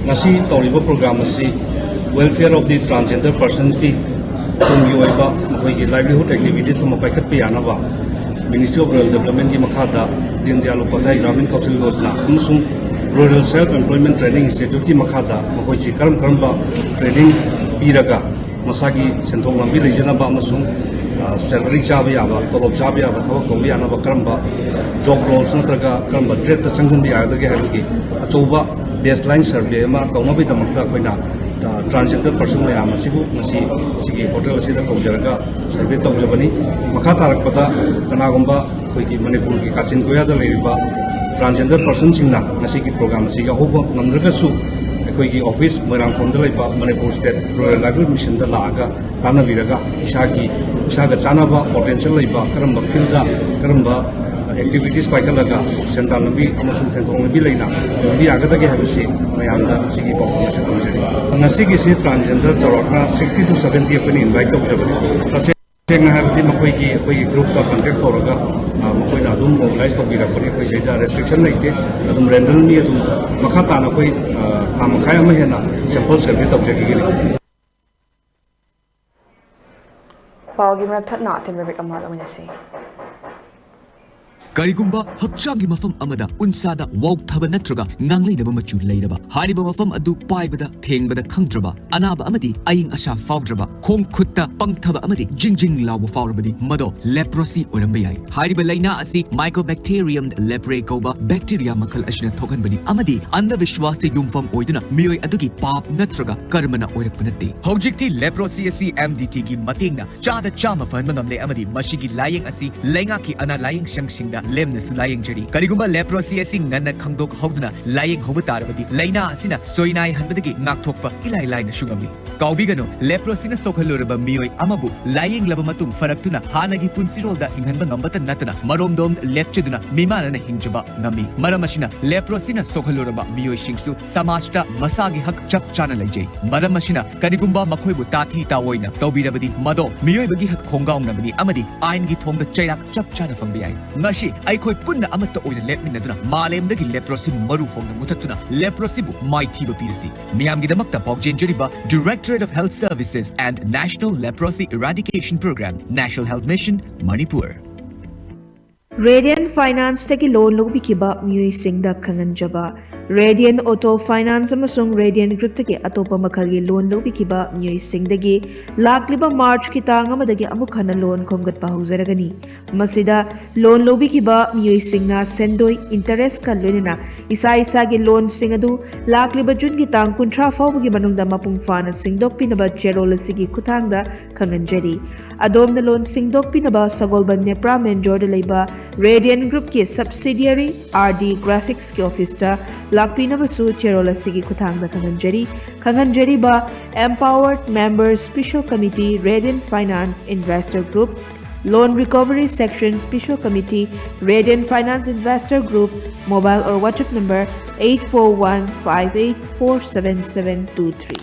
ꯉꯁꯤ ꯇꯧꯔꯤꯕ ꯄ꯭ꯔꯣꯒ꯭ꯔꯥꯝ ꯑꯁꯤ Welfare of the Transgender Personꯀꯤ ꯇꯨꯡꯒꯤ ꯑꯣꯏꯕ ꯃꯈꯣꯏꯒꯤ livelihood activities ꯑꯃ ꯄꯥꯏꯈꯠꯄ ꯌꯥꯅꯕ Ministry of Rural Developmentꯀꯤ ꯃꯈꯥꯗ Deen Dayal Upadhyaya Gramin Kaushal Yojana ꯑꯃꯁꯨꯡ Rural Self Employment Training Instituteꯀꯤ ꯃꯈꯥꯗ ꯃꯈꯣꯏꯁꯤ ꯀꯔꯝ ꯀꯔꯝꯕ training ꯄꯤꯔꯒ ꯃꯁꯥꯒꯤ ꯁꯦꯟꯊꯣꯛ ꯂꯝꯕꯤ ꯂꯩꯖꯅꯕ ꯑꯃꯁꯨꯡ, ꯑ, salary ꯆꯥꯕ ꯌꯥꯕ, ꯇꯣꯂꯣꯞ ꯆꯥꯕ ꯌꯥꯕ ꯊꯕꯛ ꯇꯧꯕ ꯌꯥꯅꯕ ꯀꯔꯝꯕ job roles ꯅꯠꯇ꯭ꯔꯒ ꯀꯔꯝꯕ tradeꯇ ꯆꯪꯁꯤꯟꯕ ꯌꯥꯒꯗꯒꯦ ꯍꯥꯏꯕꯒꯤ ꯑꯆꯧꯕ baseline survey ꯑꯃ ꯇꯧꯅꯕꯒꯤꯗꯃꯛꯇ ꯑꯩꯈꯣꯏꯅ, ꯑ, transgender person ꯃꯌꯥꯝ ꯑꯁꯤꯕꯨ ꯉꯁꯤ ꯁꯤꯒꯤ ꯍꯣꯇꯦꯜ ꯑꯁꯤꯗ ꯀꯧꯖꯔꯒ survey ꯇꯧꯖꯕꯅꯤ꯫ ꯃꯈꯥ ꯇꯥꯔꯛꯄꯗ ꯀꯅꯥꯒꯨꯝꯕ ꯑꯩꯈꯣꯏꯒꯤ ꯃꯅꯤꯄꯨꯔꯒꯤ ꯀꯥꯆꯤꯟ ꯀꯣꯌꯥꯗ ꯂꯩꯔꯤꯕ transgender personꯁꯤꯡꯅ ꯉꯁꯤꯒꯤ ꯄ꯭ꯔꯣꯒ꯭ꯔꯥꯝ ꯑꯁꯤ ꯌꯥꯎꯍꯧꯕ ꯉꯝꯗ꯭ꯔꯒꯁꯨ, ꯑꯩꯈꯣꯏꯒꯤ ꯑꯣꯐꯤꯁ ꯃꯣꯏꯔꯥꯡꯈꯣꯝꯗ ꯂꯩꯕ ꯃꯅꯤꯄꯨꯔ ꯁ꯭ꯇꯦꯠ ꯔꯨꯔꯦꯜ ꯂꯥꯏꯚꯂꯤꯍꯨꯗ ꯃꯤꯁꯟꯗ ꯂꯥꯛꯑꯒ ꯇꯥꯟꯅꯕꯤꯔꯒ ꯏꯁꯥꯒꯤ, ꯏꯁꯥꯒ ꯆꯥꯟꯅꯕ ꯄꯣꯇꯦꯟꯁꯤꯌꯦꯜ ꯂꯩꯕ ꯀꯔꯝꯕ ꯐꯤꯜꯗ, ꯀꯔꯝꯕ ꯑꯦꯛꯇꯤꯚꯤꯇꯤꯁ ꯄꯥꯏꯈꯠꯂꯒ ꯁꯦꯟꯗꯥꯟ ꯂꯝꯕꯤ ꯑꯃꯁꯨꯡ ꯁꯦꯟꯊꯣꯛ ꯂꯝꯕꯤ ꯂꯩꯅ ꯍꯣꯡꯕ ꯌꯥꯒꯗꯒꯦ ꯍꯥꯏꯕꯁꯤ ꯃꯌꯥꯝꯗ ꯁꯤꯒꯤ ꯄꯥꯎꯗꯝ ꯑꯁꯤ ꯇꯝꯖꯔꯤ꯫ ꯉꯁꯤꯒꯤꯁꯤ ꯇ꯭ꯔꯥꯟꯁꯖꯦꯟꯗꯔ ꯆꯥꯎꯔꯥꯛꯅ sixty to seventy ꯑꯩꯈꯣꯏꯅ ꯏꯟꯚꯥꯏꯠ ꯇꯧꯖꯕꯅꯤ꯫ ꯇꯁꯦꯡꯅ ꯍꯥꯏꯔꯕꯗꯤ ꯃꯈꯣꯏꯒꯤ, ꯑꯩꯈꯣꯏꯒꯤ ꯒ꯭ꯔꯨꯞꯇ ꯀꯟꯇꯦꯛ ꯇꯧꯔꯒ, ꯑ, ꯃꯈꯣꯏꯅ ꯑꯗꯨꯝ ꯃꯣꯕꯤꯂꯥꯏꯁ ꯇꯧꯕꯤꯔꯛꯄꯅꯤ꯫ ꯑꯩꯈꯣꯏ ꯁꯤꯗ ꯔꯦꯁꯇ꯭ꯔꯤꯛꯁꯟ ꯂꯩꯇꯦ꯫ ꯑꯗꯨꯝ ꯔꯦꯟꯗꯝꯂꯤ ꯑꯗꯨꯝ ꯃꯈꯥ ꯇꯥꯅ ꯑꯩꯈꯣꯏ, ꯑ, ꯊꯥ ꯃꯈꯥꯏ ꯑꯃ ꯍꯦꯟꯅ ꯁꯦꯝꯄꯜ ꯁꯔꯚꯦ ꯇꯧꯖꯈꯤꯒꯅꯤ꯫ ꯄꯥꯎꯒꯤ ꯃꯔꯛ ꯊꯠꯅ ꯑꯊꯦꯟꯕ ꯕ꯭ꯔꯦꯛ ꯑꯃ ꯂꯧꯃꯤꯟꯅꯁꯤ꯫ ꯀꯔꯤꯒꯨꯝꯕ ꯍꯛꯆꯥꯡꯒꯤ ꯃꯐꯝ ꯑꯃꯗ ꯎꯟꯁꯥꯗ ꯋꯥꯎꯊꯕ ꯅꯠꯇ꯭ꯔꯒ ꯉꯥꯡꯂꯩꯅꯕ ꯃꯆꯨ ꯂꯩꯔꯕ, ꯍꯥꯏꯔꯤꯕ ꯃꯐꯝ ꯑꯗꯨ ꯄꯥꯏꯕꯗ ꯊꯦꯡꯕꯗ ꯈꯪꯗ꯭ꯔꯕ, ꯑꯅꯥꯕ ꯑꯃꯗꯤ ꯑꯏꯪ ꯑꯁꯥ ꯐꯥꯎꯗ꯭ꯔꯕ, ꯈꯣꯡ ꯈꯨꯠꯇ ꯄꯪꯊꯕ ꯑꯃꯗꯤ ꯖꯤꯡ ꯖꯤꯡ ꯂꯥꯎꯕ ꯐꯥꯎꯔꯕꯗꯤ ꯃꯗꯣ ꯂꯦꯄ꯭ꯔꯣꯁꯤ ꯑꯣꯏꯔꯝꯕ ꯌꯥꯏ꯫ ꯍꯥꯏꯔꯤꯕ ꯂꯥꯏꯅꯥ ꯑꯁꯤ ꯃꯥꯏꯀꯣꯕꯦꯛꯇꯤꯔꯤꯌꯝ ꯂꯦꯄ꯭ꯔꯦ ꯀꯧꯕ ꯕꯦꯛꯇꯤꯔꯤꯌꯥ ꯃꯈꯜ ꯑꯁꯤꯅ ꯊꯣꯛꯍꯟꯕꯅꯤ ꯑꯃꯗꯤ ꯑꯟꯙꯕꯤꯁ꯭ꯋꯥꯁꯇ ꯌꯨꯝꯐꯝ ꯑꯣꯏꯗꯨꯅ ꯃꯤꯑꯣꯏ ꯑꯗꯨꯒꯤ ꯄꯥꯞ ꯅꯠꯇ꯭ꯔꯒ ꯀꯔꯃꯅ ꯑꯣꯏꯔꯛꯄ ꯅꯠꯇꯦ꯫ ꯍꯧꯖꯤꯛꯇꯤ ꯂꯦꯄ꯭ꯔꯣꯁꯤ ꯑꯁꯤ ꯑꯦꯝ ꯗꯤ ꯇꯤꯒꯤ ꯃꯇꯦꯡꯅ ꯆꯥꯗ ꯆꯥꯝꯃ ꯐꯍꯟꯕ ꯉꯝꯂꯦ ꯑꯃꯗꯤ ꯃꯁꯤꯒꯤ ꯂꯥꯌꯦꯡ ꯑꯁꯤ ꯂꯩꯉꯥꯛꯀꯤ ꯑꯅꯥ ꯂꯥꯌꯦꯡ ꯁꯪꯁꯤꯡꯗ ꯂꯦꯝꯅꯁꯨ ꯂꯥꯌꯦꯡꯖꯔꯤ꯫ ꯀꯔꯤꯒꯨꯝꯕ ꯂꯦꯄ꯭ꯔꯣꯁꯤ ꯑꯁꯤ ꯉꯟꯅ ꯈꯪꯗꯣꯛꯍꯧꯗꯨꯅ ꯂꯥꯌꯦꯡꯍꯧꯕ ꯇꯥꯔꯕꯗꯤ ꯂꯥꯏꯅꯥ ꯑꯁꯤꯅ ꯁꯣꯏꯅꯥꯏꯍꯟꯕꯗꯒꯤ ꯉꯥꯛꯊꯣꯛꯄ ꯏꯂꯥꯏ ꯂꯥꯏꯅꯁꯨ ꯉꯝꯃꯤ꯫ ꯀꯥꯎꯕꯤꯒꯅꯨ, ꯂꯦꯄ꯭ꯔꯣꯁꯤꯅ ꯁꯣꯛꯍꯜꯂꯨꯔꯕ ꯃꯤꯑꯣꯏ ꯑꯃꯕꯨ ꯂꯥꯌꯦꯡꯂꯕ ꯃꯇꯨꯡ ꯐꯔꯛꯇꯨꯅ ꯍꯥꯟꯅꯒꯤ ꯄꯨꯟꯁꯤꯔꯣꯜꯗ ꯍꯤꯡꯍꯟꯕ ꯉꯝꯕꯇ ꯅꯠꯇꯅ ꯃꯔꯣꯝꯗꯣꯝ ꯂꯦꯞꯆꯗꯨꯅ ꯃꯤꯃꯥꯟꯅꯅ ꯍꯤꯡꯖꯕ ꯉꯝꯃꯤ꯫ ꯃꯔꯝ ꯑꯁꯤꯅ ꯂꯦꯄ꯭ꯔꯣꯁꯤꯅ ꯁꯣꯛꯍꯜꯂꯨꯔꯕ ꯃꯤꯑꯣꯏꯁꯤꯡꯁꯨ ꯁꯃꯥꯖꯇ ꯃꯁꯥꯒꯤ ꯍꯛ ꯆꯞ ꯆꯥꯅ ꯂꯩꯖꯩ꯫ ꯃꯔꯝ ꯑꯁꯤꯅ ꯀꯔꯤꯒꯨꯝꯕ ꯃꯈꯣꯏꯕꯨ ꯇꯥꯊꯤ ꯇꯥꯑꯣꯏꯅ ꯇꯧꯕꯤꯔꯕꯗꯤ ꯃꯗꯣ ꯃꯤꯑꯣꯏꯕꯒꯤ ꯍꯛ ꯈꯣꯡꯒꯥꯎꯅꯕꯅꯤ ꯑꯃꯗꯤ ꯑꯥꯏꯟꯒꯤ ꯊꯣꯡꯗ ꯆꯩꯔꯥꯛ ꯆꯞ ꯆꯥꯅ ꯐꯪꯕ ꯌꯥꯏ꯫ ꯉꯁꯤ ꯑꯩꯈꯣꯏ ꯄꯨꯟꯅ ꯑꯃꯠꯇ ꯑꯣꯏꯅ ꯂꯦꯞꯃꯤꯟꯅꯗꯨꯅ ꯃꯥꯂꯦꯝꯗꯒꯤ ꯂꯦꯄ꯭ꯔꯣꯁꯤ ꯃꯔꯨ ꯐꯣꯡꯅ ꯃꯨꯊꯠꯇꯨꯅ ꯂꯦꯄ꯭ꯔꯣꯁꯤꯕꯨ ꯃꯥꯏꯊꯤꯕ ꯄꯤꯔꯁꯤ꯫ ꯃꯤꯌꯥꯝꯒꯤꯗꯃꯛꯇ ꯄꯥꯎꯖꯦꯟꯖꯔꯤꯕ Directorate of Health Services and National Leprosy Eradication Program, National Health Mission, Manipur. ꯔꯦꯗꯤꯌꯟ ꯐꯥꯏꯅꯥꯟꯁꯇꯒꯤ ꯂꯣꯟ ꯂꯧꯕꯤꯈꯤꯕ ꯃꯤꯑꯣꯏꯁꯤꯡꯗ ꯈꯪꯍꯟꯖꯕ꯫ ꯔꯦꯗꯤꯌꯟ ꯑꯣꯇꯣ ꯐꯥꯏꯅꯥꯟꯁ ꯑꯃꯁꯨꯡ ꯔꯦꯗꯤꯌꯟ ꯒ꯭ꯔꯨꯞꯇꯒꯤ ꯑꯇꯣꯞꯄ ꯃꯈꯜꯒꯤ ꯂꯣꯟ ꯂꯧꯕꯤꯈꯤꯕ ꯃꯤꯑꯣꯏꯁꯤꯡꯗꯒꯤ ꯂꯥꯛꯂꯤꯕ ꯃꯥꯔꯆꯀꯤ ꯇꯥꯡ ꯑꯃꯗꯒꯤ ꯑꯃꯨꯛ ꯍꯟꯅ ꯂꯣꯟ ꯈꯣꯝꯒꯠꯄ ꯍꯧꯖꯔꯒꯅꯤ꯫ ꯃꯁꯤꯗ ꯂꯣꯟ ꯂꯧꯕꯤꯈꯤꯕ ꯃꯤꯑꯣꯏꯁꯤꯡꯅ ꯁꯦꯟꯗꯣꯏ, ꯏꯟꯇꯔꯦꯁꯀ ꯂꯣꯏꯅꯅ ꯏꯁꯥ ꯏꯁꯥꯒꯤ ꯂꯣꯟꯁꯤꯡ ꯑꯗꯨ ꯂꯥꯛꯂꯤꯕ ꯖꯨꯟꯒꯤ ꯇꯥꯡ ꯀꯨꯟꯊ꯭ꯔꯥ ꯐꯥꯎꯕꯒꯤ ꯃꯅꯨꯡꯗ ꯃꯄꯨꯡ ꯐꯥꯅ ꯁꯤꯡꯗꯣꯛꯄꯤꯅꯕ ꯆꯦꯔꯣꯜ ꯑꯁꯤꯒꯤ ꯈꯨꯠꯊꯥꯡꯗ ꯈꯪꯍꯟꯖꯔꯤ꯫ ꯑꯗꯣꯝꯅ ꯂꯣꯟ ꯁꯤꯡꯗꯣꯛꯄꯤꯅꯕ ꯁꯒꯣꯜꯕꯟ ꯅꯦꯄ꯭ꯔꯥ ꯃꯦꯟ ꯔꯣꯗ ꯂꯩꯕ ꯔꯦꯗꯤꯌꯟ ꯒ꯭ꯔꯨꯞꯀꯤ ꯁꯕꯁꯤꯗꯤꯌꯔꯤ ꯑꯥꯔ ꯗꯤ ꯒ꯭ꯔꯥꯐꯤꯛꯁꯀꯤ ꯑꯣꯐꯤꯁꯇ ꯂꯥꯛꯄꯤꯅꯕꯁꯨ ꯆꯦꯔꯣꯜ ꯑꯁꯤꯒꯤ ꯈꯨꯠꯊꯥꯡꯗ ꯈꯪꯍꯟꯖꯔꯤ꯫ ꯈꯪꯍꯟꯖꯔꯤꯕ: Empowered Members Special Committee, Radiant Finance Investor Group, Loan Recovery Section Special Committee, Radiant Finance Investor Group, mobile or WhatsApp number eight four one five eight four seven seven two three.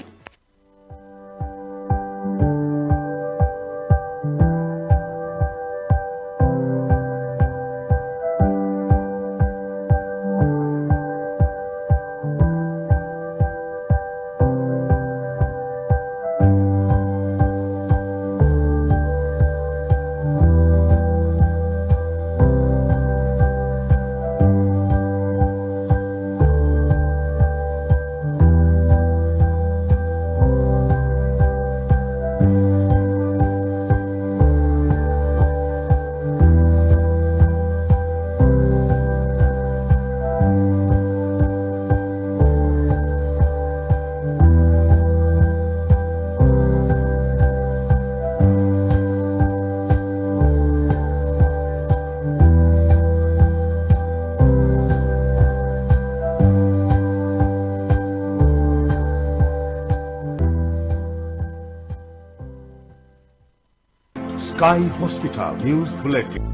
Sky Hospital News Bulletin.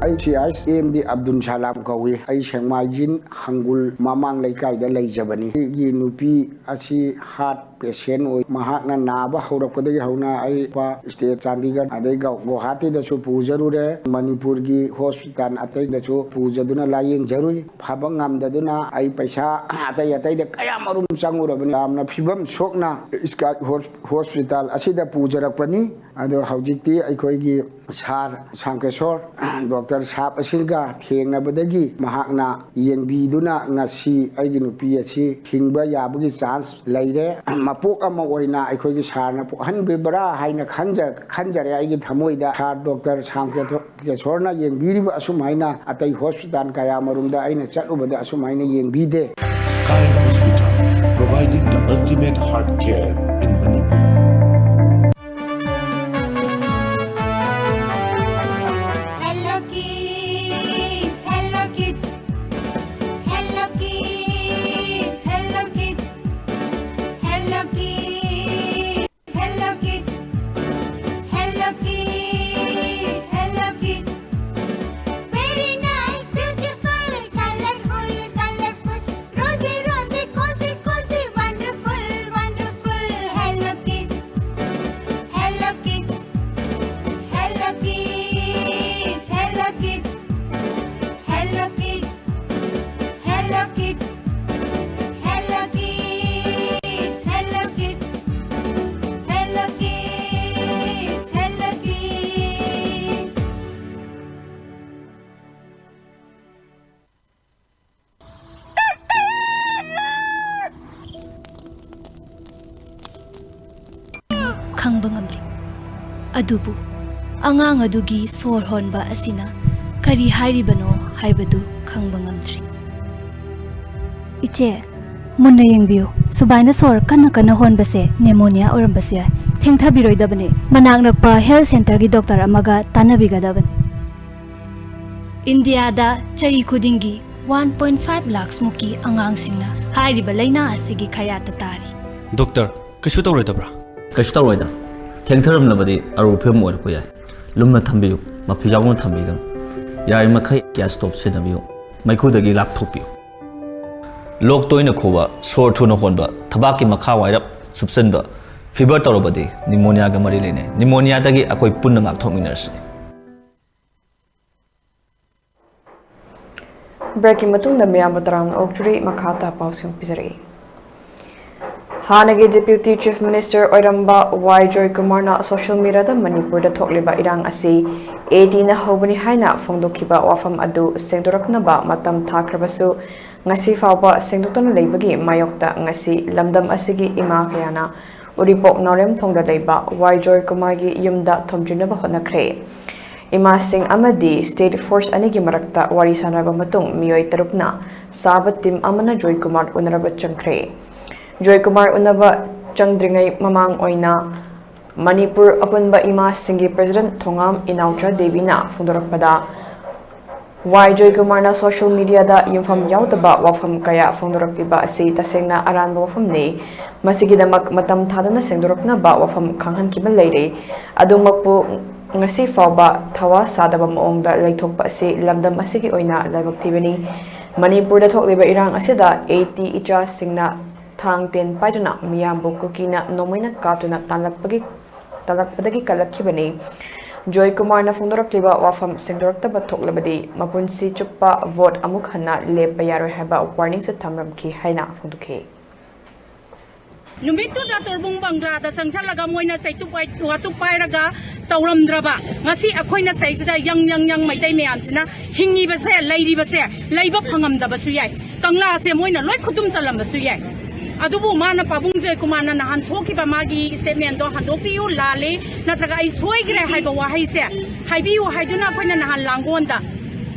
ꯑꯩ ꯁꯤ ꯑꯩꯁ M D Abdul ꯁꯂꯥꯝ ꯀꯧꯏ꯫ ꯑꯩ ꯁꯦꯡꯃꯥꯏꯖꯤꯟ ꯍꯪꯒꯨꯜ ꯃꯃꯥꯡ ꯂꯩꯀꯥꯏꯗ ꯂꯩꯖꯕꯅꯤ꯫ ꯑꯩꯒꯤ ꯅꯨꯄꯤ ꯑꯁꯤ heart patient ꯑꯣꯏ꯫ ꯃꯍꯥꯛꯅ ꯅꯥꯕ ꯍꯧꯔꯛꯄꯗꯒꯤ ꯍꯧꯅ ꯑꯩ ꯏꯁꯇꯦꯠ ꯆꯥꯟꯗꯤꯒꯔ ꯑꯗꯩ ꯒꯧ-, ꯒꯧꯍꯥꯇꯤꯗꯁꯨ ꯄꯨꯖꯔꯨꯔꯦ꯫ ꯃꯅꯤꯄꯨꯔꯒꯤ ꯍꯣꯁꯄꯤꯇꯥꯜ ꯑꯇꯩꯗꯁꯨ ꯄꯨꯖꯗꯨꯅ ꯂꯥꯌꯦꯡꯖꯔꯨꯏ꯫ ꯐꯕ ꯉꯝꯗꯗꯨꯅ ꯑꯩ ꯄꯩꯁꯥ ꯑꯇꯩ ꯑꯇꯩꯗ ꯀꯌꯥ ꯃꯔꯨꯝ ꯆꯪꯉꯨꯔꯕꯅꯤ꯫ ꯌꯥꯝꯅ ꯐꯤꯕꯝ ꯁꯣꯛꯅ ꯏꯁꯀꯥꯏ ꯍꯣꯁ-, ꯍꯣꯁꯄꯤꯇꯥꯜ ꯑꯁꯤꯗ ꯄꯨꯖꯔꯛꯄꯅꯤ꯫ ꯑꯗꯣ ꯍꯧꯖꯤꯛꯇꯤ ꯑꯩꯈꯣꯏꯒꯤ ꯁꯥꯔ ꯁꯥꯝꯀꯦꯁꯣꯔ, ꯗꯣꯛꯇꯔ ꯁꯥꯞ ꯑꯁꯤꯒ ꯊꯦꯡꯅꯕꯗꯒꯤ ꯃꯍꯥꯛꯅ ꯌꯦꯡꯕꯤꯗꯨꯅ ꯉꯁꯤ ꯑꯩꯒꯤ ꯅꯨꯄꯤ ꯑꯁꯤ ꯍꯤꯡꯕ ꯌꯥꯕꯒꯤ ꯆꯥꯟꯁ ꯂꯩꯔꯦ꯫ ꯃꯄꯣꯛ ꯑꯃ ꯑꯣꯏꯅ ꯑꯩꯈꯣꯏꯒꯤ ꯁꯥꯔꯅ ꯄꯣꯛꯍꯟꯕꯤꯕ꯭ꯔꯥ ꯍꯥꯏꯅ ꯈꯟꯖ-, ꯈꯟꯖꯔꯦ ꯑꯩꯒꯤ ꯊꯃꯣꯏꯗ꯫ ꯁꯥꯔ ꯗꯣꯛꯇꯔ ꯁꯥꯝꯀꯦꯁꯣꯔꯅ ꯌꯦꯡꯕꯤꯔꯤꯕ ꯑꯁꯨꯝ ꯍꯥꯏꯅ ꯑꯇꯩ ꯍꯣꯁꯄꯤꯇꯥꯜ ꯀꯌꯥ ꯃꯔꯨꯝꯗ ꯑꯩꯅ ꯆꯠꯂꯨꯕꯗ ꯑꯁꯨꯝ ꯍꯥꯏꯅ ꯌꯦꯡꯕꯤꯗꯦ꯫ Sky Hospital, providing the ultimate heart care in Manipur. ꯈꯪꯕ ꯉꯝꯂꯤ꯫ ꯑꯗꯨꯕꯨ ꯑꯉꯥꯡ ꯑꯗꯨꯒꯤ ꯁꯣꯔ ꯍꯣꯟꯕ ꯑꯁꯤꯅ ꯀꯔꯤ ꯍꯥꯏꯔꯤꯕꯅꯣ ꯍꯥꯏꯕꯗꯨ ꯈꯪꯕ ꯉꯝꯗ꯭ꯔꯤ꯫ ꯏꯆꯦ, ꯃꯨꯟꯅ ꯌꯦꯡꯕꯤꯌꯨ꯫ ꯁꯨꯃꯥꯏꯅ ꯁꯣꯔ ꯀꯟꯅ ꯀꯟꯅ ꯍꯣꯟꯕꯁꯦ pneumonia ꯑꯣꯏꯔꯝꯕꯁꯨ ꯌꯥꯏ꯫ ꯊꯦꯡꯊꯕꯤꯔꯣꯏꯗꯕꯅꯤ꯫ ꯃꯅꯥꯛ ꯅꯛꯄ health centreꯒꯤ doctor ꯑꯃꯒ ꯇꯥꯟꯅꯕꯤꯒꯗꯕꯅꯤ꯫ ꯏꯟꯗꯤꯌꯥꯗ ꯆꯍꯤ ꯈꯨꯗꯤꯡꯒꯤ one point five lakhs ꯃꯨꯛꯀꯤ ꯑꯉꯥꯡꯁꯤꯡꯅ ꯍꯥꯏꯔꯤꯕ ꯂꯩꯅꯥ ꯑꯁꯤꯒꯤ ꯈꯌꯥꯠꯇ ꯇꯥꯔꯤ꯫ ꯗꯣꯛꯇꯔ, ꯀꯩꯁꯨ ꯇꯧꯔꯣꯏꯗꯕ꯭ꯔꯥ? ꯀꯩꯁꯨ ꯇꯧꯔꯣꯏꯗ꯫ ꯊꯦꯡꯊꯔꯝꯂꯕꯗꯤ ꯑꯔꯨꯕ ꯐꯤꯕꯝ ꯑꯣꯏꯔꯛꯄ ꯌꯥꯏ꯫ ꯂꯨꯝꯅ ꯊꯝꯕꯤꯌꯨ, ꯃꯐꯤ ꯌꯥꯎꯅ ꯊꯝꯕꯤꯒꯅꯨ꯫ ꯌꯥꯔꯤꯃꯈꯩ gas stove ꯁꯤꯖꯤꯟꯅꯕꯤꯌꯨ꯫ ꯃꯩꯈꯨꯗꯒꯤ ꯂꯥꯞꯊꯣꯛꯄꯤꯌꯨ꯫ ꯂꯣꯛ ꯇꯣꯏꯅ ꯈꯨꯕ, ꯁꯣꯔ ꯊꯨꯅ ꯍꯣꯟꯕ, ꯊꯕꯥꯛꯀꯤ ꯃꯈꯥ ꯋꯥꯏꯔꯞ ꯁꯨꯞꯆꯟꯕ, fever ꯇꯧꯔꯕꯗꯤ pneumoniaꯒ ꯃꯔꯤ ꯂꯩꯅꯩ꯫ Pneumoniaꯗꯒꯤ ꯑꯩꯈꯣꯏ ꯄꯨꯟꯅ ꯉꯥꯛꯊꯣꯛꯃꯤꯟꯅꯔꯁꯤ꯫ Breakꯀꯤ ꯃꯇꯨꯡꯗ ꯃꯤꯌꯥꯝꯕꯨ ꯇꯔꯥꯝꯅ ꯑꯣꯛꯆꯔꯤ꯫ ꯃꯈꯥ ꯇꯥ ꯄꯥꯎꯁꯤꯡ ꯄꯤꯖꯔꯛꯏ꯫ ꯍꯥꯟꯅꯒꯤ Deputy Chief Minister ꯑꯣꯏꯔꯝꯕ ꯋꯥꯏ ꯖꯣꯏꯀꯨꯃꯥꯔꯅ social mediaꯗ ꯃꯅꯤꯄꯨꯔꯗ ꯊꯣꯛꯂꯤꯕ ꯏꯔꯥꯡ ꯑꯁꯤ ATꯅ ꯍꯧꯕꯅꯤ ꯍꯥꯏꯅ ꯐꯣꯡꯗꯣꯛꯈꯤꯕ ꯋꯥꯐꯝ ꯑꯗꯨ ꯁꯦꯡꯗꯣꯔꯛꯅꯕ ꯃꯇꯝ ꯊꯥꯈ꯭ꯔꯕꯁꯨ, ꯉꯁꯤ ꯐꯥꯎꯕ ꯁꯦꯡꯗꯣꯛꯇꯅ ꯂꯩꯕꯒꯤ ꯃꯥꯌꯣꯛꯇ ꯉꯁꯤ ꯂꯝꯗꯝ ꯑꯁꯤꯒꯤ ꯏꯃꯥ ꯀꯌꯥꯅ ꯎꯔꯤꯄꯣꯛ ꯅꯥꯎꯔꯦꯝꯊꯣꯡꯗ ꯂꯩꯕ ꯋꯥꯏ ꯖꯣꯏꯀꯨꯃꯥꯔꯒꯤ ꯌꯨꯝꯗ ꯊꯣꯝꯖꯤꯟꯅꯕ ꯍꯣꯠꯅꯈ꯭ꯔꯦ꯫ ꯏꯃꯥꯁꯤꯡ ꯑꯃꯗꯤ state force ꯑꯅꯤꯒꯤ ꯃꯔꯛꯇ ꯋꯥꯔꯤ ꯁꯥꯟꯅꯔꯕ ꯃꯇꯨꯡ, ꯃꯤꯑꯣꯏ ꯇꯔꯨꯛꯅ ꯁꯥꯕ team ꯑꯃꯅ ꯖꯣꯏꯀꯨꯃꯥꯔ ꯎꯅꯔꯕ ꯆꯪꯈ꯭ꯔꯦ꯫ ꯖꯣꯏꯀꯨꯃꯥꯔ ꯎꯅꯕ ꯆꯪꯗ꯭ꯔꯤꯉꯩ ꯃꯃꯥꯡ ꯑꯣꯏꯅ ꯃꯅꯤꯄꯨꯔ ꯑꯄꯨꯟꯕ ꯏꯃꯥꯁꯤꯡꯒꯤ president ꯊꯣꯉꯥꯝ ꯏꯅꯥꯎꯆꯥ ꯗꯦꯕꯤꯅ ꯐꯣꯡꯗꯣꯔꯛꯄꯗ, ꯋꯥꯏ ꯖꯣꯏꯀꯨꯃꯥꯔꯅ social mediaꯗ ꯌꯨꯝꯐꯝ ꯌꯥꯎꯗꯕ ꯋꯥꯐꯝ ꯀꯌꯥ ꯐꯣꯡꯗꯣꯔꯛꯂꯤꯕ ꯑꯁꯤ ꯇꯁꯦꯡꯅ ꯑꯔꯥꯟꯕ ꯋꯥꯐꯝꯅꯤ꯫ ꯃꯁꯤꯒꯤꯗꯃꯛ ꯃꯇꯝ ꯊꯥꯗꯨꯅ ꯁꯦꯡꯗꯣꯔꯛꯅꯕ ꯋꯥꯐꯝ ꯈꯪꯍꯟꯈꯤꯕ ꯂꯩꯔꯦ꯫ ꯑꯗꯨꯃꯛꯄꯨ ꯉꯁꯤ ꯐꯥꯎꯕ ꯊꯋꯥ ꯁꯥꯗꯕ ꯃꯑꯣꯡꯗ ꯂꯩꯊꯣꯛꯄ ꯑꯁꯤ ꯂꯝꯗꯝ ꯑꯁꯤꯒꯤ ꯑꯣꯏꯅ ꯂꯥꯏꯕꯛ ꯊꯤꯕꯅꯤ꯫ ꯃꯅꯤꯄꯨꯔꯗ ꯊꯣꯛꯂꯤꯕ ꯏꯔꯥꯡ ꯑꯁꯤꯗ AT ꯏꯆꯥꯁꯤꯡꯅ ꯊꯥꯡ ꯇꯦꯟ ꯄꯥꯏꯗꯨꯅ ꯃꯤꯌꯥꯝꯕꯨ ꯀꯨꯀꯤꯅ ꯅꯣꯡꯃꯩꯅ ꯀꯥꯞꯇꯨꯅ ꯇꯥꯟꯂꯛꯄꯒꯤ, ꯇꯥꯟꯂꯛꯄꯗꯒꯤ ꯀꯜꯂꯛꯈꯤꯕꯅꯤ꯫ ꯖꯣꯏꯀꯨꯃꯥꯔꯅ ꯐꯣꯡꯗꯣꯔꯛꯂꯤꯕ ꯋꯥꯐꯝ ꯁꯦꯡꯗꯣꯔꯛꯇꯕ ꯊꯣꯛꯂꯕꯗꯤ ꯃꯄꯨꯟꯁꯤ ꯆꯨꯞꯄ vote ꯑꯃꯨꯛ ꯍꯟꯅ ꯂꯦꯞꯄ ꯌꯥꯔꯣꯏ ꯍꯥꯏꯕ warningꯁꯨ ꯊꯝꯂꯝꯈꯤ ꯍꯥꯏꯅ ꯐꯣꯡꯗꯣꯛꯈꯤ꯫ ꯅꯨꯃꯤꯠꯇꯨꯗ ꯇꯣꯔꯕꯨꯡ ꯕꯪꯒ꯭ꯂꯥꯗ ꯆꯪꯁꯜꯂꯒ ꯃꯣꯏꯅ ꯆꯩꯇꯨꯞ ꯄꯥꯏ-, ꯋꯥꯇꯨꯞ ꯄꯥꯏꯔꯒ ꯇꯧꯔꯝꯗ꯭ꯔꯕ, ꯉꯁꯤ ꯑꯩꯈꯣꯏꯅ ꯁꯩꯁꯤꯗ ꯌꯪ ꯌꯪ ꯌꯪ ꯃꯩꯇꯩ ꯃꯌꯥꯝꯁꯤꯅ ꯍꯤꯡꯉꯤꯕꯁꯦ, ꯂꯩꯔꯤꯕꯁꯦ, ꯂꯩꯕ ꯐꯪꯉꯝꯗꯕꯁꯨ ꯌꯥꯏ꯫ ꯀꯪꯂꯥꯁꯦ ꯃꯣꯏꯅ ꯂꯣꯏ ꯈꯨꯗꯨꯝ ꯆꯜꯂꯝꯕꯁꯨ ꯌꯥꯏ꯫ ꯑꯗꯨꯕꯨ ꯃꯥꯅ, ꯄꯥꯕꯨꯡ ꯖꯣꯏꯀꯨꯃꯥꯔꯅ ꯅꯍꯥꯟ ꯊꯣꯛꯈꯤꯕ ꯃꯥꯒꯤ statement ꯗꯣ ꯍꯟꯗꯣꯛꯄꯤꯌꯨ, ꯂꯥꯜꯂꯦ, ꯅꯠꯇ꯭ꯔꯒ ꯑꯩ ꯁꯣꯏꯈ꯭ꯔꯦ ꯍꯥꯏꯕ ꯋꯥꯍꯩꯁꯦ ꯍꯥꯏꯕꯤꯌꯨ ꯍꯥꯏꯗꯨꯅ ꯑꯩꯈꯣꯏꯅ ꯅꯍꯥꯟ ꯂꯥꯡꯒꯣꯜꯗ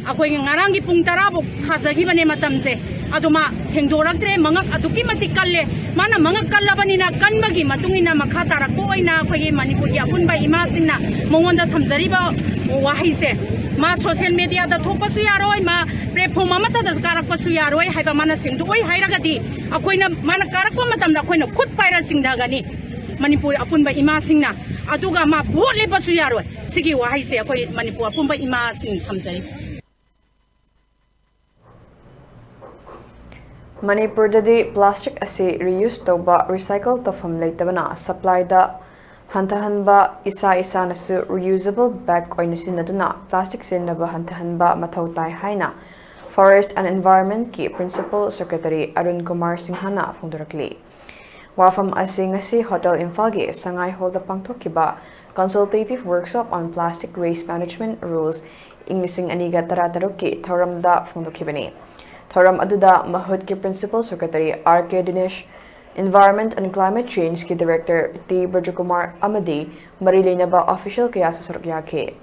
ꯑꯩꯈꯣꯏꯒꯤ ꯉꯔꯥꯡꯒꯤ ꯄꯨꯡ ꯇꯔꯥ ꯐꯥꯎ ꯊꯥꯖꯈꯤꯕꯅꯦ ꯃꯇꯝꯁꯦ꯫ ꯑꯗꯣ ꯃꯥ ꯁꯦꯡꯗꯣꯔꯛꯇ꯭ꯔꯦ, ꯃꯉꯛ ꯑꯗꯨꯛꯀꯤ ꯃꯇꯤꯛ ꯀꯜꯂꯦ꯫ ꯃꯥꯅ ꯃꯉꯛ ꯀꯜꯂꯕꯅꯤꯅ, ꯀꯟꯕꯒꯤ ꯃꯇꯨꯡ ꯏꯟꯅ ꯃꯈꯥ ꯇꯥꯔꯛꯄ ꯑꯣꯏꯅ ꯑꯩꯈꯣꯏꯒꯤ ꯃꯅꯤꯄꯨꯔꯒꯤ ꯑꯄꯨꯟꯕ ꯏꯃꯥꯁꯤꯡꯅ ꯃꯉꯣꯟꯗ ꯊꯝꯖꯔꯤꯕ ꯋꯥꯍꯩꯁꯦ, ꯃꯥ social media ꯗ ꯊꯣꯛꯄꯁꯨ ꯌꯥꯔꯣꯏ, ꯃꯥ platform ꯑꯃꯠꯇꯗ ꯀꯥꯔꯛꯄꯁꯨ ꯌꯥꯔꯣꯏ ꯍꯥꯏꯕ ꯃꯥꯅ ꯁꯦꯡꯗꯣꯛꯑꯣꯏ ꯍꯥꯏꯔꯒꯗꯤ, ꯑꯩꯈꯣꯏꯅ, ꯃꯥꯅ ꯀꯥꯔꯛꯄ ꯃꯇꯝꯗ ꯑꯩꯈꯣꯏꯅ ꯈꯨꯠ ꯄꯥꯏꯔ ꯆꯤꯡꯊꯒꯅꯤ ꯃꯅꯤꯄꯨꯔ ꯑꯄꯨꯟꯕ ꯏꯃꯥꯁꯤꯡꯅ꯫ ꯑꯗꯨꯒ ꯃꯥ vote ꯂꯦꯞꯄꯁꯨ ꯌꯥꯔꯣꯏ꯫ ꯁꯤꯒꯤ ꯋꯥꯍꯩꯁꯦ ꯑꯩꯈꯣꯏ ꯃꯅꯤꯄꯨꯔ ꯑꯄꯨꯟꯕ ꯏꯃꯥꯁꯤꯡ ꯊꯝꯖꯔꯤ꯫ ꯃꯅꯤꯄꯨꯔꯗꯗꯤ plastic ꯑꯁꯤ reuse ꯇꯧꯕ, recycle ꯇꯧꯐꯝ ꯂꯩꯇꯕꯅ supply ꯗ ꯍꯟꯊꯍꯟꯕ, ꯏꯁꯥ ꯏꯁꯥꯅꯁꯨ reusable bag ꯑꯣꯏꯅ ꯁꯤꯖꯤꯟꯅꯗꯨꯅ plastic ꯁꯤꯖꯤꯟꯅꯕ ꯍꯟꯊꯍꯟꯕ ꯃꯊꯧ ꯇꯥꯏ ꯍꯥꯏꯅ Forest and Environment ꯀꯤ Principal Secretary ꯑꯔꯨꯟ ꯀꯨꯃꯥꯔ ꯁꯤꯡꯍꯅ ꯐꯣꯡꯗꯣꯔꯛꯂꯤ꯫ ꯋꯥꯐꯝ ꯑꯁꯤ ꯉꯁꯤ Hotel ꯏꯝꯐꯥꯜꯒꯤ ꯁꯉꯥꯏ Hall ꯗ ꯄꯥꯡꯊꯣꯛꯈꯤꯕ Consultative Workshop on Plastic Waste Management Rules ꯏꯪ ꯂꯤꯁꯤꯡ ꯑꯅꯤꯒ ꯇꯔꯥꯇꯔꯨꯛꯀꯤ ꯊꯧꯔꯝꯗ ꯐꯣꯡꯗꯣꯛꯈꯤꯕꯅꯤ꯫ ꯊꯧꯔꯝ ꯑꯗꯨꯗ ꯃꯍꯨꯠꯀꯤ Principal Secretary R K Dinesh, Environment and Climate Change ꯀꯤ Director ꯇꯤ ꯕ꯭ꯔꯖꯀꯨꯃꯥꯔ ꯑꯃꯗꯤ ꯃꯔꯤ ꯂꯩꯅꯕ official ꯀꯌꯥꯁꯨ ꯁꯔꯨꯛ ꯌꯥꯈꯤ꯫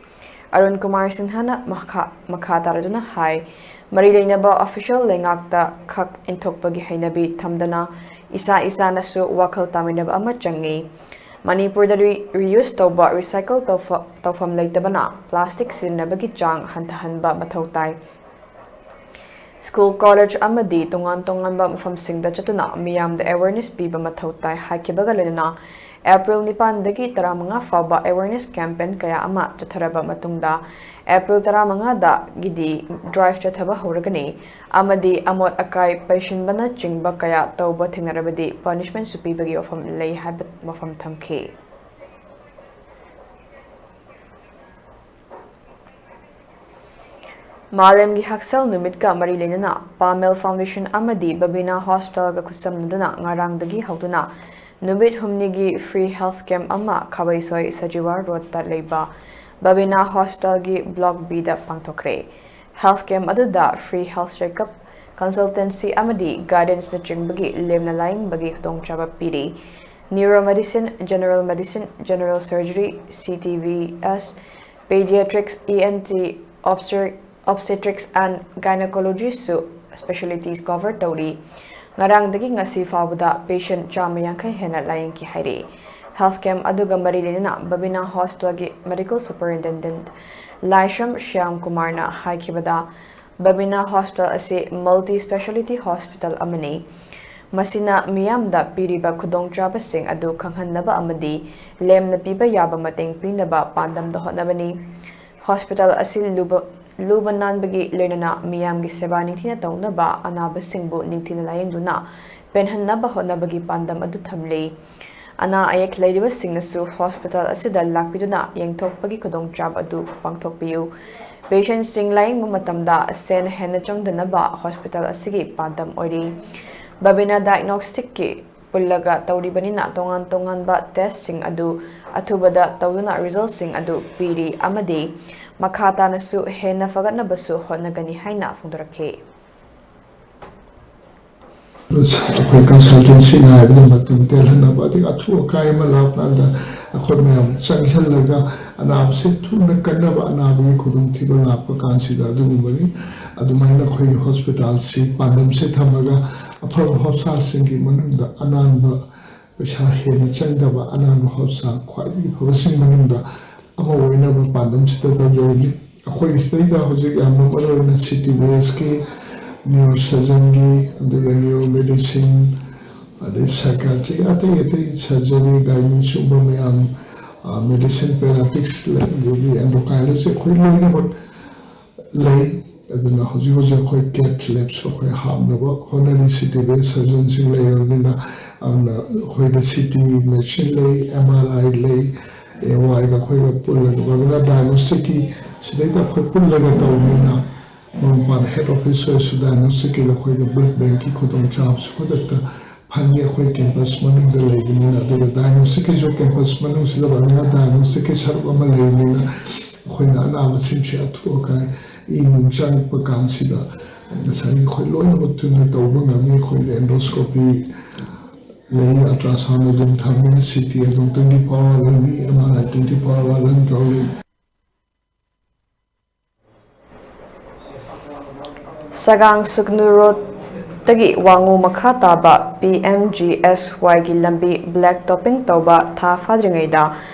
ꯑꯔꯨꯟ ꯀꯨꯃꯥꯔ ꯁꯤꯡꯍꯅ ꯃꯈꯥ, ꯃꯈꯥ ꯇꯥꯔꯗꯨꯅ ꯍꯥꯏ, ꯃꯔꯤ ꯂꯩꯅꯕ official ꯂꯩꯉꯥꯛꯇ ꯈꯛ ꯏꯟꯊꯣꯛꯄꯒꯤ ꯍꯩꯅꯕꯤ ꯊꯝꯗꯅ ꯏꯁꯥ ꯏꯁꯥꯅꯁꯨ ꯋꯥꯈꯜ ꯇꯥꯃꯤꯟꯅꯕ ꯑꯃ ꯆꯪꯏ꯫ ꯃꯅꯤꯄꯨꯔꯗ re-, reuse ꯇꯧꯕ, recycle ꯇꯧꯐ-, ꯇꯧꯐꯝ ꯂꯩꯇꯕꯅ plastic ꯁꯤꯖꯤꯟꯅꯕꯒꯤ ꯆꯥꯡ ꯍꯟꯊꯍꯟꯕ ꯃꯊꯧ ꯇꯥꯏ꯫ School, college ꯑꯃꯗꯤ ꯇꯣꯉꯥꯟ ꯇꯣꯉꯥꯟꯕ ꯃꯐꯝꯁꯤꯡꯗ ꯆꯠꯇꯨꯅ ꯃꯤꯌꯥꯝꯗ awareness ꯄꯤꯕ ꯃꯊꯧ ꯇꯥꯏ ꯍꯥꯏꯈꯤꯕꯒ ꯂꯣꯏꯅꯅ April ꯅꯤꯄꯥꯟꯗꯒꯤ ꯇꯔꯥꯃꯉꯥ ꯐꯥꯎꯕ awareness campaign ꯀꯌꯥ ꯑꯃ ꯆꯠꯊꯔꯕ ꯃꯇꯨꯡꯗ April ꯇꯔꯥꯃꯉꯥꯗꯒꯤꯗꯤ drive ꯆꯠꯊꯕ ꯍꯧꯔꯒꯅꯤ ꯑꯃꯗꯤ ꯑꯃꯣꯠ ꯑꯀꯥꯏ ꯄꯩꯁꯤꯟꯕꯅꯆꯤꯡꯕ ꯀꯌꯥ ꯇꯧꯕ ꯊꯦꯡꯅꯔꯕꯗꯤ punishmentꯁꯨ ꯄꯤꯕꯒꯤ ꯋꯥꯐꯝ ꯂꯩ ꯍꯥꯏꯕ ꯋꯥꯐꯝ ꯊꯝꯈꯤ꯫ ꯃꯥꯂꯦꯝꯒꯤ ꯍꯛꯁꯦꯜ ꯅꯨꯃꯤꯠꯀ ꯃꯔꯤ ꯂꯩꯅꯅ ꯄꯥꯃꯦꯜ Foundation ꯑꯃꯗꯤ ꯕꯕꯤꯅꯥ Hospitalꯒ ꯈꯨꯠꯁꯝꯅꯗꯨꯅ ꯉꯔꯥꯡꯗꯒꯤ ꯍꯧꯗꯨꯅ ꯅꯨꯃꯤꯠ ꯍꯨꯝꯅꯤꯒꯤ free health camp ꯑꯃ ꯈꯥꯕꯩꯁꯣꯏ ꯁꯖꯤꯋꯥ Roadꯇ ꯂꯩꯕ ꯕꯕꯤꯅꯥ Hospitalꯒꯤ Block Bꯗ ꯄꯥꯡꯊꯣꯛꯈ꯭ꯔꯦ꯫ Health camp ꯑꯗꯨꯗ free health checkup, consultancy ꯑꯃꯗꯤ guidance ꯅꯆꯤꯡꯕꯒꯤ ꯂꯦꯝꯅ ꯂꯥꯌꯦꯡꯕꯒꯤ ꯈꯨꯗꯣꯡꯆꯥꯕ ꯄꯤꯔꯤ꯫ Neuro medicine, general medicine, general surgery, C T V S, pediatrics, E N T, obstre- obstetrics and gynecology ꯁꯨ specialties cover ꯇꯧꯔꯤ꯫ ꯉꯔꯥꯡꯗꯒꯤ ꯉꯁꯤ ꯐꯥꯎꯕꯗ patient ꯆꯥꯝꯃ ꯌꯥꯡꯈꯩ ꯍꯦꯟꯅ ꯂꯥꯌꯦꯡꯈꯤ ꯍꯥꯏꯔꯤ꯫ Health camp ꯑꯗꯨꯒ ꯃꯔꯤ ꯂꯩꯅꯅ ꯕꯕꯤꯅꯥ hospital ꯒꯤ medical superintendent ꯂꯥꯏꯁ꯭ꯔꯝ ꯁ꯭ꯌꯥꯝ ꯀꯨꯃꯥꯔꯅ ꯍꯥꯏꯈꯤꯕꯗ, ꯕꯕꯤꯅꯥ hospital ꯑꯁꯤ multi speciality hospital ꯑꯃꯅꯤ꯫ ꯃꯁꯤꯅ ꯃꯤꯌꯥꯝꯗ ꯄꯤꯔꯤꯕ ꯈꯨꯗꯣꯡꯆꯥꯕꯁꯤꯡ ꯑꯗꯨ ꯈꯪꯍꯟꯅꯕ ꯑꯃꯗꯤ ꯂꯦꯝꯅ ꯄꯤꯕ ꯌꯥꯕ ꯃꯇꯦꯡ ꯄꯤꯅꯕ ꯄꯥꯟꯗꯝꯗ ꯍꯣꯠꯅꯕꯅꯤ꯫ Hospital ꯑꯁꯤ ꯂꯨꯕ, ꯂꯨꯕ ꯅꯥꯟꯕꯒꯤ ꯂꯣꯏꯅꯅ ꯃꯤꯌꯥꯝꯒꯤ ꯁꯦꯕꯥ ꯅꯤꯡꯊꯤꯅ ꯇꯧꯅꯕ, ꯑꯅꯥꯕꯁꯤꯡꯕꯨ ꯅꯤꯡꯊꯤꯅ ꯂꯥꯌꯦꯡꯗꯨꯅ ꯄꯦꯟꯍꯟꯅꯕ ꯍꯣꯠꯅꯕꯒꯤ ꯄꯥꯟꯗꯝ ꯑꯗꯨ ꯊꯝꯂꯤ꯫ ꯑꯅꯥ ꯑꯌꯦꯛ ꯂꯩꯔꯤꯕꯁꯤꯡꯅꯁꯨ hospital ꯑꯁꯤꯗ ꯂꯥꯛꯄꯤꯗꯨꯅ ꯌꯦꯡꯊꯣꯛꯄꯒꯤ ꯈꯨꯗꯣꯡꯆꯥꯕ ꯑꯗꯨ ꯄꯥꯡꯊꯣꯛꯄꯤꯌꯨ꯫ Patient ꯁꯤꯡ ꯂꯥꯌꯦꯡꯕ ꯃꯇꯝꯗ ꯁꯦꯟ ꯍꯦꯟꯅ ꯆꯪꯗꯅꯕ hospital ꯑꯁꯤꯒꯤ ꯄꯥꯟꯗꯝ ꯑꯣꯏꯔꯤ꯫ ꯕꯕꯤꯅꯥ diagnostic ꯀꯤ ꯄꯨꯜꯂꯒ ꯇꯧꯔꯤꯕꯅꯤꯅ ꯇꯣꯉꯥꯟ ꯇꯣꯉꯥꯟꯕ test ꯁꯤꯡ ꯑꯗꯨ ꯑꯊꯨꯕꯗ ꯇꯧꯗꯨꯅ result ꯁꯤꯡ ꯑꯗꯨ ꯄꯤꯔꯤ ꯑꯃꯗꯤ ꯃꯈꯥ ꯇꯥꯅꯁꯨ ꯍꯦꯟꯅ ꯐꯒꯠꯅꯕꯁꯨ ꯍꯣꯠꯅꯒꯅꯤ ꯍꯥꯏꯅ ꯐꯣꯡꯗꯣꯔꯛꯈꯤ꯫ ꯑꯩꯈꯣꯏ consultancy ꯉꯥꯏꯕꯗ ꯃꯇꯝ ꯇꯦꯜꯍꯟꯅꯕ, ꯑꯗꯒꯤ ꯑꯊꯨ ꯑꯀꯥꯏ ꯑꯃ ꯂꯥꯛꯄ ꯀꯥꯟꯗ ꯑꯩꯈꯣꯏ ꯃꯌꯥꯝ ꯆꯪꯁꯤꯜꯂꯒ ꯑꯅꯥꯕꯁꯤ ꯊꯨꯅ ꯀꯟꯅꯕ, ꯑꯅꯥꯕꯒꯤ ꯈꯨꯗꯣꯡꯊꯤꯕ ꯂꯥꯛꯄ ꯀꯥꯟꯁꯤꯗ ꯑꯗꯨꯒꯨꯝꯕꯅꯤ꯫ ꯑꯗꯨꯃꯥꯏꯅ ꯑꯩꯈꯣꯏꯒꯤ hospital ꯁꯤ ꯄꯥꯟꯗꯝꯁꯤ ꯊꯝꯃꯒ ꯑꯐꯕ hospital ꯁꯤꯡꯒꯤ ꯃꯅꯨꯡꯗ ꯑꯅꯥꯟꯕ, ꯄꯩꯁꯥ ꯍꯦꯟꯅ ꯆꯪꯗꯕ, ꯑꯅꯥꯟꯕ hospital ꯈ꯭ꯋꯥꯏꯗꯒꯤ ꯐꯕꯁꯤꯡ ꯃꯅꯨꯡꯗ ꯑꯃ ꯑꯣꯏꯅꯕ ꯄꯥꯟꯗꯝꯁꯤꯗ ꯇꯧꯖꯔꯤꯕꯅꯤ꯫ ꯑꯩꯈꯣꯏꯒꯤ ꯁꯤꯗꯩꯗ ꯍꯧꯖꯤꯛ ꯌꯥꯝꯅ ꯃꯔꯨꯑꯣꯏꯅ C T V S ꯀꯤ, neuro surgeon ꯒꯤ, ꯑꯗꯨꯒ neuro medicine, ꯑꯗꯩ psychiatry, ꯑꯇꯩ ꯑꯇꯩ surgery, gynae ꯁꯨꯝꯕ ꯃꯌꯥꯝ, medicine, pediatrics, ꯑꯗꯒꯤ endocrinology, ꯑꯩꯈꯣꯏ ꯂꯣꯏꯅꯃꯛ ꯂꯩ꯫ ꯑꯗꯨꯅ ꯍꯧꯖꯤꯛ ꯍꯧꯖꯤꯛ ꯑꯩꯈꯣꯏ cath lab ꯁꯨ ꯑꯩꯈꯣꯏ ꯍꯥꯞꯅꯕ ꯍꯣꯠꯅꯔꯤ꯫ C T V S surgeon ꯁꯤꯡ ꯂꯩꯔꯕꯅꯤꯅ, ꯑꯗꯨꯅ ꯑꯩꯈꯣꯏꯗ C T machine ꯂꯩ, M R I ꯂꯩ, A Y ꯒ ꯑꯩꯈꯣꯏꯒ ꯄꯨꯜꯂꯒ ꯕꯕꯤꯅꯥ diagnostic ꯀꯤ ꯁꯤꯗꯩꯗ ꯑꯩꯈꯣꯏ ꯄꯨꯜꯂꯒ ꯇꯧꯕꯅꯤꯅ, ꯃꯔꯨꯞ ꯃꯄꯥꯟ head office ꯑꯣꯏꯔꯁꯨ diagnostic ꯀꯤꯗ ꯑꯩꯈꯣꯏꯗ blood bank ꯀꯤ ꯈꯨꯗꯣꯡꯆꯥꯕꯁꯨ ꯈꯨꯗꯛꯇ ꯐꯪꯉꯤ꯫ ꯑꯩꯈꯣꯏ campus ꯃꯅꯨꯡꯗ ꯂꯩꯕꯅꯤꯅ, ꯑꯗꯨꯒ diagnostic ꯀꯤꯁꯨ campus ꯃꯅꯨꯡꯁꯤꯗ ꯕꯕꯤꯅꯥ diagnostic ꯀꯤ ꯁꯔꯨꯛ ꯑꯃ ꯂꯩꯕꯅꯤꯅ, ꯑꯩꯈꯣꯏꯅ ꯑꯅꯥꯕꯁꯤꯡꯁꯦ ꯑꯊꯨ ꯑꯀꯥꯏ ꯏ ꯅꯨꯡ ꯆꯪꯉꯛꯄ ꯀꯥꯟꯁꯤꯗ ꯉꯁꯥꯏꯒꯤ ꯑꯩꯈꯣꯏ ꯂꯣꯏꯅꯃꯛ ꯊꯨꯅ ꯇꯧꯕ ꯉꯝꯃꯤ꯫ ꯑꯩꯈꯣꯏꯗ endoscopy ꯂꯩ, ultrasound ꯑꯗꯨꯝ ꯊꯝꯃꯤ, C T ꯑꯗꯨꯝ twenty four hour ꯂꯩ, M R I twenty four hour ꯂꯣꯏꯅ ꯇꯧꯔꯤ꯫ ꯁꯒꯥꯡ ꯁꯨꯛꯅꯨ ꯔꯣꯗꯇꯒꯤ ꯋꯥꯉꯨ ꯃꯈꯥ ꯇꯥꯕ P M G S Yꯒꯤ ꯂꯝꯕꯤ black topping ꯇꯧꯕ ꯊꯥ ꯐꯥꯗ꯭ꯔꯤꯉꯩꯗ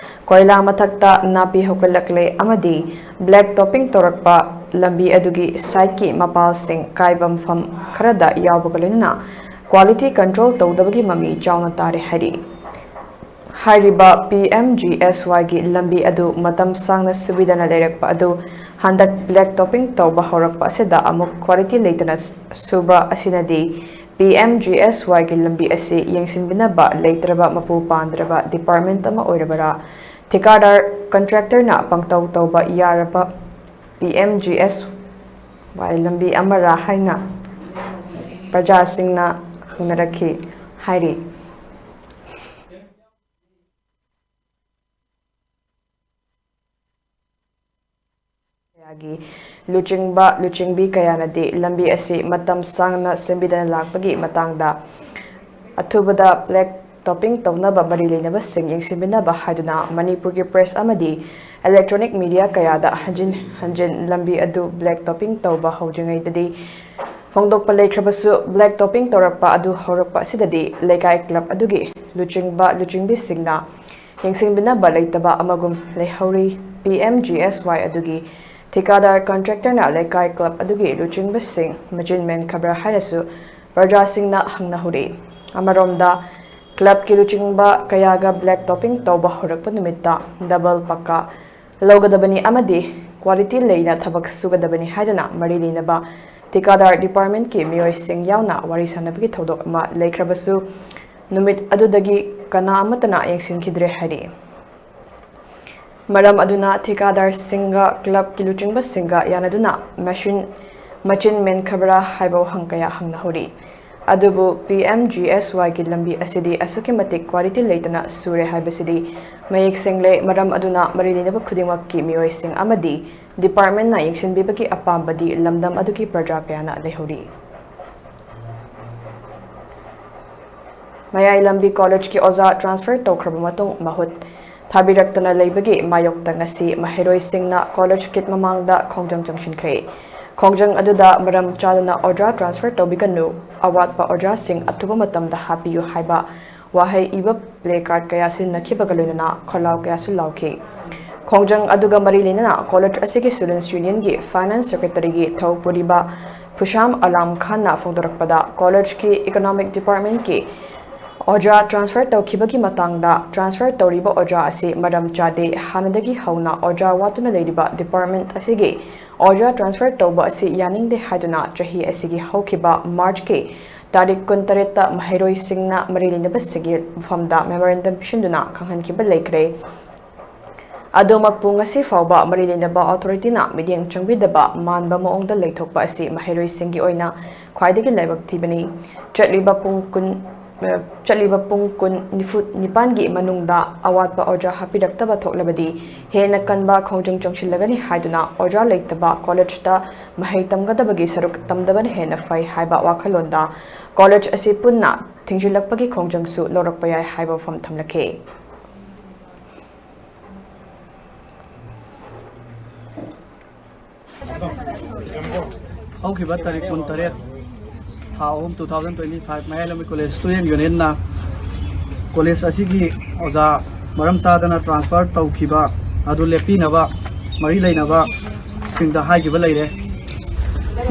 ꯀꯣꯏꯂꯥ ꯃꯊꯛꯇ ꯅꯥꯄꯤ ꯍꯧꯒꯠꯂꯛꯂꯦ ꯑꯃꯗꯤ black topping ꯇꯧꯔꯛꯄ ꯂꯝꯕꯤ ꯑꯗꯨꯒꯤ sideꯀꯤ ꯃꯄꯥꯜꯁꯤꯡ ꯀꯥꯏꯕ ꯃꯐꯝ ꯈꯔꯗ ꯌꯥꯎꯕꯒ ꯂꯣꯏꯅꯅ quality control ꯇꯧꯗꯕꯒꯤ ꯃꯃꯤ ꯆꯥꯎꯅ ꯇꯥꯔꯦ ꯍꯥꯏꯔꯤ꯫ ꯍꯥꯏꯔꯤꯕ P M G S Yꯒꯤ ꯂꯝꯕꯤ ꯑꯗꯨ ꯃꯇꯝ ꯁꯥꯡꯅ ꯁꯨꯕꯤꯗꯅ ꯂꯩꯔꯛꯄ ꯑꯗꯨ ꯍꯟꯗꯛ black topping ꯇꯧꯕ ꯍꯧꯔꯛꯄ ꯑꯁꯤꯗ ꯑꯃꯨꯛ quality ꯂꯩꯇꯅ ꯁꯨꯕ ꯑꯁꯤꯅꯗꯤ P M G S Yꯒꯤ ꯂꯝꯕꯤ ꯑꯁꯤ ꯌꯦꯡꯁꯤꯟꯕꯤꯅꯕ ꯂꯩꯇ꯭ꯔꯕ ꯃꯄꯨ ꯄꯥꯟꯗ꯭ꯔꯕ department ꯑꯃ ꯑꯣꯏꯔꯕꯔꯥ? ꯊꯤꯀꯥꯗꯥꯔ contractorꯅ ꯄꯪꯇꯧ ꯇꯧꯕ ꯌꯥꯔꯕ P M G S Y ꯂꯝꯕꯤ ꯑꯃꯔꯥ ꯍꯥꯏꯅ ꯄ꯭ꯔꯖꯥꯁꯤꯡꯅ ꯍꯪꯅꯔꯛꯈꯤ ꯍꯥꯏꯔꯤ꯫ ꯀꯌꯥꯒꯤ ꯂꯨꯆꯤꯡꯕ ꯂꯨꯆꯤꯡꯕꯤ ꯀꯌꯥꯅꯗꯤ ꯂꯝꯕꯤ ꯑꯁꯤ ꯃꯇꯝ ꯁꯥꯡꯅ ꯁꯦꯝꯕꯤꯗꯅ ꯂꯥꯛꯄꯒꯤ ꯃꯇꯥꯡꯗ ꯑꯊꯨꯕꯗ black topping ꯇꯧꯅꯕ ꯃꯔꯤ ꯂꯩꯅꯕꯁꯤꯡ ꯌꯦꯡꯁꯤꯟꯕꯤꯅꯕ ꯍꯥꯏꯗꯨꯅ ꯃꯅꯤꯄꯨꯔꯒꯤ press ꯑꯃꯗꯤ electronic media ꯀꯌꯥꯗ ꯍꯟꯖꯤꯟ ꯍꯟꯖꯤꯟ ꯂꯝꯕꯤ ꯑꯗꯨ black topping ꯇꯧꯕ ꯍꯧꯗ꯭ꯔꯤꯉꯩꯗꯗꯤ ꯐꯣꯡꯗꯣꯛꯄ ꯂꯩꯈ꯭ꯔꯕꯁꯨ, black topping ꯇꯧꯔꯛꯄ ꯑꯗꯨ ꯍꯧꯔꯛꯄ ꯑꯁꯤꯗꯗꯤ ꯂꯩꯀꯥꯏ club ꯑꯗꯨꯒꯤ ꯂꯨꯆꯤꯡꯕ ꯂꯨꯆꯤꯡꯕꯤꯁꯤꯡꯅ ꯌꯦꯡꯁꯤꯟꯕꯤꯅꯕ ꯂꯩꯇꯕ ꯑꯃꯒꯨꯝ ꯂꯩꯍꯧꯔꯤ꯫ P M G S Y ꯑꯗꯨꯒꯤ ꯊꯤꯀꯥꯗꯥꯔ contractorꯅ ꯂꯩꯀꯥꯏ club ꯑꯗꯨꯒꯤ ꯂꯨꯆꯤꯡꯕꯁꯤꯡ ꯃꯆꯤꯟ ꯃꯦꯟꯈ꯭ꯔꯕ꯭ꯔꯥ ꯍꯥꯏꯅꯁꯨ ꯄ꯭ꯔꯖꯥꯁꯤꯡꯅ ꯍꯪꯅꯍꯧꯔꯤ꯫ ꯑꯃꯔꯣꯝꯗ, clubꯀꯤ ꯂꯨꯆꯤꯡꯕ ꯀꯌꯥꯒ black topping ꯇꯧꯕ ꯍꯧꯔꯛꯄ ꯅꯨꯃꯤꯠꯇ double ꯄꯛꯀꯥ ꯂꯧꯒꯗꯕꯅꯤ ꯑꯃꯗꯤ quality ꯂꯩꯅ ꯊꯕꯛ ꯁꯨꯒꯗꯕꯅꯤ ꯍꯥꯏꯗꯨꯅ ꯃꯔꯤ ꯂꯩꯅꯕ ꯊꯤꯀꯥꯗꯥꯔ departmentꯀꯤ ꯃꯤꯑꯣꯏꯁꯤꯡ ꯌꯥꯎꯅ ꯋꯥꯔꯤ ꯁꯥꯟꯅꯕꯒꯤ ꯊꯧꯗꯣꯛ ꯑꯃ ꯂꯩꯈ꯭ꯔꯕꯁꯨ, ꯅꯨꯃꯤꯠ ꯑꯗꯨꯗꯒꯤ ꯀꯅꯥ ꯑꯃꯠꯇꯅ ꯌꯦꯡꯁꯤꯟꯈꯤꯗ꯭ꯔꯦ ꯍꯥꯏꯔꯤ꯫ ꯃꯔꯝ ꯑꯗꯨꯅ ꯊꯤꯀꯥꯗꯥꯔꯁꯤꯡꯒ clubꯀꯤ ꯂꯨꯆꯤꯡꯕꯁꯤꯡꯒ ꯌꯥꯅꯗꯨꯅ machine ꯃꯆꯤꯟ ꯃꯦꯟꯈ꯭ꯔꯕ꯭ꯔꯥ ꯍꯥꯏꯕ ꯋꯥꯍꯪ ꯀꯌꯥ ꯍꯪꯅꯍꯧꯔꯤ꯫ ꯑꯗꯨꯕꯨ ꯄꯤ ꯑꯦꯝ ꯖꯤ ꯑꯦꯁ ꯋꯥꯏꯒꯤ ꯂꯝꯕꯤ ꯑꯁꯤꯗꯤ ꯑꯁꯨꯛꯀꯤ ꯃꯇꯤꯛ quality ꯂꯩꯇꯅ ꯁꯨꯔꯦ ꯍꯥꯏꯕꯁꯤꯗꯤ ꯃꯌꯦꯛ ꯁꯦꯡꯂꯦ꯫ ꯃꯔꯝ ꯑꯗꯨꯅ ꯃꯔꯤ ꯂꯩꯅꯕ ꯈꯨꯗꯤꯡꯃꯛꯀꯤ ꯃꯤꯑꯣꯏꯁꯤꯡ ꯑꯃꯗꯤ department ꯅ ꯌꯦꯡꯁꯤꯟꯕꯤꯕꯒꯤ ꯑꯄꯥꯝꯕꯗꯤ ꯂꯝꯗꯝ ꯑꯗꯨꯒꯤ ꯄ꯭ꯔꯖꯥ ꯀꯌꯥꯅ ꯂꯩꯍꯧꯔꯤ꯫ ꯃꯌꯥꯏ ꯂꯝꯕꯤ ꯀꯣꯂꯦꯖꯀꯤ ꯑꯣꯖꯥ transfer ꯇꯧꯈ꯭ꯔꯕ ꯃꯇꯨꯡ ꯃꯍꯨꯠ ꯊꯥꯕꯤꯔꯛꯇꯅ ꯂꯩꯕꯒꯤ ꯃꯥꯌꯣꯛꯇ ꯉꯁꯤ ꯃꯍꯩꯔꯣꯏꯁꯤꯡꯅ ꯀꯣꯂꯦꯖ gate ꯃꯃꯥꯡꯗ ꯈꯣꯡꯖꯪ ꯆꯪꯁꯤꯟꯈ꯭ꯔꯦ꯫ ꯈꯣꯡꯖꯪ ꯑꯗꯨꯗ ꯃꯔꯝ ꯆꯥꯗꯅ ꯑꯣꯖꯥ transfer ꯇꯧꯕꯤꯒꯅꯨ, ꯑꯋꯥꯠꯄ ꯑꯣꯖꯥꯁꯤꯡ ꯑꯊꯨꯕ ꯃꯇꯝꯗ ꯍꯥꯞꯄꯤꯌꯨ ꯍꯥꯏꯕ ꯋꯥꯍꯩ ꯏꯕ placard ꯀꯌꯥ ꯁꯤꯖꯤꯟꯅꯈꯤꯕꯒ ꯂꯣꯏꯅꯅ ꯈꯣꯜꯂꯥꯎ ꯀꯌꯥꯁꯨ ꯂꯥꯎꯈꯤ꯫ ꯈꯣꯡꯖꯪ ꯑꯗꯨꯒ ꯃꯔꯤ ꯂꯩꯅꯅ ꯀꯣꯂꯦꯖ ꯑꯁꯤꯒꯤ students unionꯒꯤ finance secretaryꯒꯤ ꯊꯧ ꯄꯨꯔꯤꯕ ꯐꯨꯁꯥꯝ ꯑꯂꯥꯝ ꯈꯥꯟꯅ ꯐꯣꯡꯗꯣꯔꯛꯄꯗ, ꯀꯣꯂꯦꯖꯀꯤ economic departmentꯀꯤ ꯑꯣꯖꯥ transfer ꯇꯧꯈꯤꯕꯒꯤ ꯃꯇꯥꯡꯗ, transfer ꯇꯧꯔꯤꯕ ꯑꯣꯖꯥ ꯑꯁꯤ ꯃꯔꯝ ꯆꯥꯗꯦ, ꯍꯥꯟꯅꯗꯒꯤ ꯍꯧꯅ ꯑꯣꯖꯥ ꯋꯥꯠꯇꯨꯅ ꯂꯩꯔꯤꯕ department ꯑꯁꯤꯒꯤ ꯑꯣꯖꯥ transfer ꯇꯧꯕ ꯑꯁꯤ ꯌꯥꯅꯤꯡꯗꯦ ꯍꯥꯏꯗꯨꯅ ꯆꯍꯤ ꯑꯁꯤꯒꯤ ꯍꯧꯈꯤꯕ Marchꯀꯤ ꯇꯥꯔꯤꯛ ꯀꯨꯟꯇꯔꯦꯠꯇ ꯃꯍꯩꯔꯣꯏꯁꯤꯡꯅ ꯃꯔꯤ ꯂꯩꯅꯕꯁꯤꯡꯒꯤ ꯃꯐꯝꯗ memorandum ꯄꯤꯁꯤꯟꯗꯨꯅ ꯈꯪꯍꯟꯈꯤꯕ ꯂꯩꯈ꯭ꯔꯦ꯫ ꯑꯗꯨꯃꯛꯄꯨ ꯉꯁꯤ ꯐꯥꯎꯕ ꯃꯔꯤ ꯂꯩꯅꯕ authorityꯅ ꯃꯤꯠꯌꯦꯡ ꯆꯪꯕꯤꯗꯕ ꯃꯥꯟꯕ ꯃꯑꯣꯡꯗ ꯂꯩꯊꯣꯛꯄ ꯑꯁꯤ ꯃꯍꯩꯔꯣꯏꯁꯤꯡꯒꯤ ꯑꯣꯏꯅ ꯈ꯭ꯋꯥꯏꯗꯒꯤ ꯂꯥꯏꯕꯛ ꯊꯤꯕꯅꯤ꯫ ꯆꯠꯂꯤꯕ ꯄꯨꯡ ꯀꯨꯟ, ꯑ, ꯆꯠꯂꯤꯕ ꯄꯨꯡ ꯀꯨꯟ, ꯅꯤꯐꯨ ꯅꯤꯄꯥꯟꯒꯤ ꯃꯅꯨꯡꯗ ꯑꯋꯥꯠꯄ ꯑꯣꯖꯥ ꯍꯥꯞꯄꯤꯔꯛꯇꯕ ꯊꯣꯛꯂꯕꯗꯤ ꯍꯦꯟꯅ ꯀꯟꯕ ꯈꯣꯡꯖꯪ ꯆꯪꯁꯤꯜꯂꯒꯅꯤ ꯍꯥꯏꯗꯨꯅ ꯑꯣꯖꯥ ꯂꯩꯇꯕ ꯀꯣꯂꯦꯖꯇ ꯃꯍꯩ ꯇꯝꯒꯗꯕꯒꯤ ꯁꯔꯨꯛ ꯇꯝꯗꯕꯅ ꯍꯦꯟꯅ ꯐꯩ ꯍꯥꯏꯕ ꯋꯥꯈꯜꯂꯣꯟꯗ ꯀꯣꯂꯦꯖ ꯑꯁꯤ ꯄꯨꯟꯅ ꯊꯤꯡꯖꯤꯜꯂꯛꯄꯒꯤ ꯈꯣꯡꯖꯪꯁꯨ ꯂꯧꯔꯛꯄ ꯌꯥꯏ ꯍꯥꯏꯕ ꯋꯥꯐꯝ ꯊꯝꯂꯛꯈꯤ꯫ ꯍꯧꯈꯤꯕ ꯇꯥꯔꯤꯛ ꯀꯨꯟꯇꯔꯦꯠ, ꯊꯥ ꯑꯍꯨꯝ, two thousand twenty five, ꯃꯌꯥꯏ ꯂꯝꯕꯤ ꯀꯣꯂꯦꯖ student unionꯅ ꯀꯣꯂꯦꯖ ꯑꯁꯤꯒꯤ ꯑꯣꯖꯥ ꯃꯔꯝ ꯆꯥꯗꯅ transfer ꯇꯧꯈꯤꯕ ꯑꯗꯨ ꯂꯦꯞꯄꯤꯅꯕ ꯃꯔꯤ ꯂꯩꯅꯕꯁꯤꯡꯗ ꯍꯥꯏꯈꯤꯕ ꯂꯩꯔꯦ꯫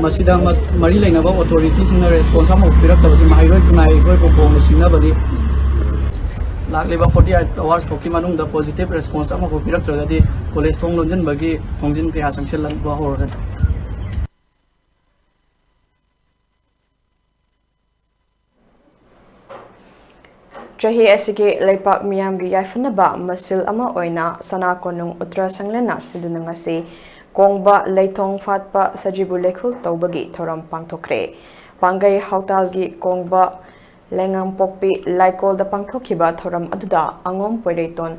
ꯃꯁꯤꯗ ꯃ-, ꯃꯔꯤ ꯂꯩꯅꯕ authorityꯁꯤꯡꯅ response ꯑꯃꯐꯥꯎ ꯄꯤꯔꯛꯇꯕꯁꯤ ꯃꯍꯩꯔꯣꯏ ꯈꯨꯟꯅꯥꯏ ꯑꯩꯈꯣꯏꯕꯨ ꯄꯣꯡꯅ ꯁꯤꯡꯅꯕꯅꯤ꯫ ꯂꯥꯛꯂꯤꯕ forty eight hours ꯐꯥꯎꯒꯤ ꯃꯅꯨꯡꯗ positive response ꯑꯃꯐꯥꯎ ꯄꯤꯔꯛꯇ꯭ꯔꯒꯗꯤ ꯀꯣꯂꯦꯖ ꯊꯣꯡ ꯂꯣꯟꯁꯤꯟꯕꯒꯤ ꯈꯣꯡꯖꯪ ꯀꯌꯥ ꯆꯪꯁꯤꯜꯍꯟꯕ ꯍꯧꯔꯒꯅꯤ꯫ ꯆꯍꯤ ꯑꯁꯤꯒꯤ ꯂꯩꯄꯥꯛ ꯃꯤꯌꯥꯝꯒꯤ ꯌꯥꯏꯐꯅꯕ ꯃꯁꯤꯜ ꯑꯃ ꯑꯣꯏꯅ ꯁꯅꯥ ꯀꯣꯅꯨꯡ ꯎꯠꯇ꯭ꯔ ꯁꯪꯂꯦꯟꯅ ꯁꯤꯟꯗꯨꯅ ꯉꯁꯤ ꯀꯣꯡꯕ ꯂꯩꯊꯣꯡ ꯐꯥꯠꯄ ꯁꯖꯤꯕꯨ ꯂꯩꯈꯨꯜ ꯇꯧꯕꯒꯤ ꯊꯧꯔꯝ ꯄꯥꯡꯊꯣꯛꯈ꯭ꯔꯦ꯫ ꯄꯥꯡꯒꯩ ꯍꯥꯎꯇꯥꯜꯒꯤ ꯀꯣꯡꯕ ꯂꯩꯉꯥꯝꯄꯣꯛꯄꯤ ꯂꯥꯏꯀꯣꯜꯗ ꯄꯥꯡꯊꯣꯛꯈꯤꯕ ꯊꯧꯔꯝ ꯑꯗꯨꯗ ꯑꯉꯣꯝ ꯄꯣꯏꯔꯩꯇꯣꯟ,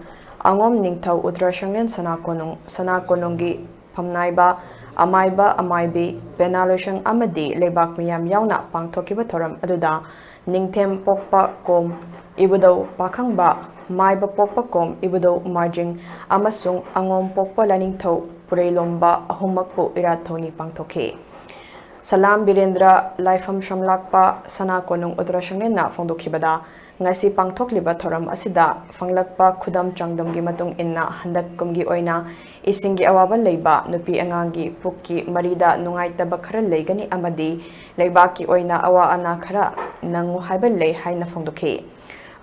ꯑꯉꯣꯝ ꯅꯤꯡꯊꯧ ꯎꯇ꯭ꯔ ꯁꯪꯂꯦꯟ ꯁꯅꯥ ꯀꯣꯅꯨꯡ, ꯁꯅꯥ ꯀꯣꯅꯨꯡꯒꯤ ꯐꯝꯅꯥꯏꯕ, ꯑꯃꯥꯏꯕ, ꯑꯃꯥꯏꯕꯤ, ꯄꯦꯅꯥ ꯂꯣꯏꯁꯪ ꯑꯃꯗꯤ ꯂꯩꯕꯥꯛ ꯃꯤꯌꯥꯝ ꯌꯥꯎꯅ ꯄꯥꯡꯊꯣꯛꯈꯤꯕ ꯊꯧꯔꯝ ꯑꯗꯨꯗ ꯅꯤꯡꯊꯦꯝ ꯄꯣꯛꯄ ꯀꯣꯝ ꯏꯕꯨꯙꯧ ꯄꯥꯈꯪꯕ, ꯃꯥꯏꯕ ꯄꯣꯛꯄ ꯀꯣꯝ ꯏꯕꯨꯙꯧ ꯃꯥꯔꯖꯤꯡ ꯑꯃꯁꯨꯡ ꯑꯉꯣꯝ ꯄꯣꯛꯄ ꯂꯥꯏꯅꯤꯡꯊꯧ ꯄꯨꯔꯩꯂꯣꯝꯕ ꯑꯍꯨꯝꯃꯛꯄꯨ ꯏꯔꯥꯠ ꯊꯧꯅꯤ ꯄꯥꯡꯊꯣꯛꯈꯤ꯫ ꯁꯂꯥꯝ ꯕꯤꯔꯦꯟꯗ꯭ꯔ ꯂꯥꯏꯐꯝ ꯁꯝꯂꯥꯛꯄ ꯁꯅꯥ ꯀꯣꯅꯨꯡ ꯎꯇ꯭ꯔ ꯁꯪꯂꯦꯟꯅ ꯐꯣꯡꯗꯣꯛꯈꯤꯕꯗ, ꯉꯁꯤ ꯄꯥꯡꯊꯣꯛꯂꯤꯕ ꯊꯧꯔꯝ ꯑꯁꯤꯗ ꯐꯪꯂꯛꯄ ꯈꯨꯗꯝ ꯆꯥꯡꯗꯝꯒꯤ ꯃꯇꯨꯡ ꯏꯟꯅ ꯍꯟꯗꯛ ꯀꯨꯝꯒꯤ ꯑꯣꯏꯅ ꯏꯁꯤꯡꯒꯤ ꯑꯋꯥꯕ ꯂꯩꯕ ꯅꯨꯄꯤ ꯑꯉꯥꯡꯒꯤ ꯄꯨꯛꯀꯤ ꯃꯔꯤꯗ ꯅꯨꯡꯉꯥꯏꯇꯕ ꯈꯔ ꯂꯩꯒꯅꯤ ꯑꯃꯗꯤ ꯂꯩꯕꯥꯛꯀꯤ ꯑꯣꯏꯅ ꯑꯋꯥ ꯑꯅꯥ ꯈꯔ ꯅꯪꯉꯨ ꯍꯥꯏꯕ ꯂꯩ ꯍꯥꯏꯅ ꯐꯣꯡꯗꯣꯛꯈꯤ꯫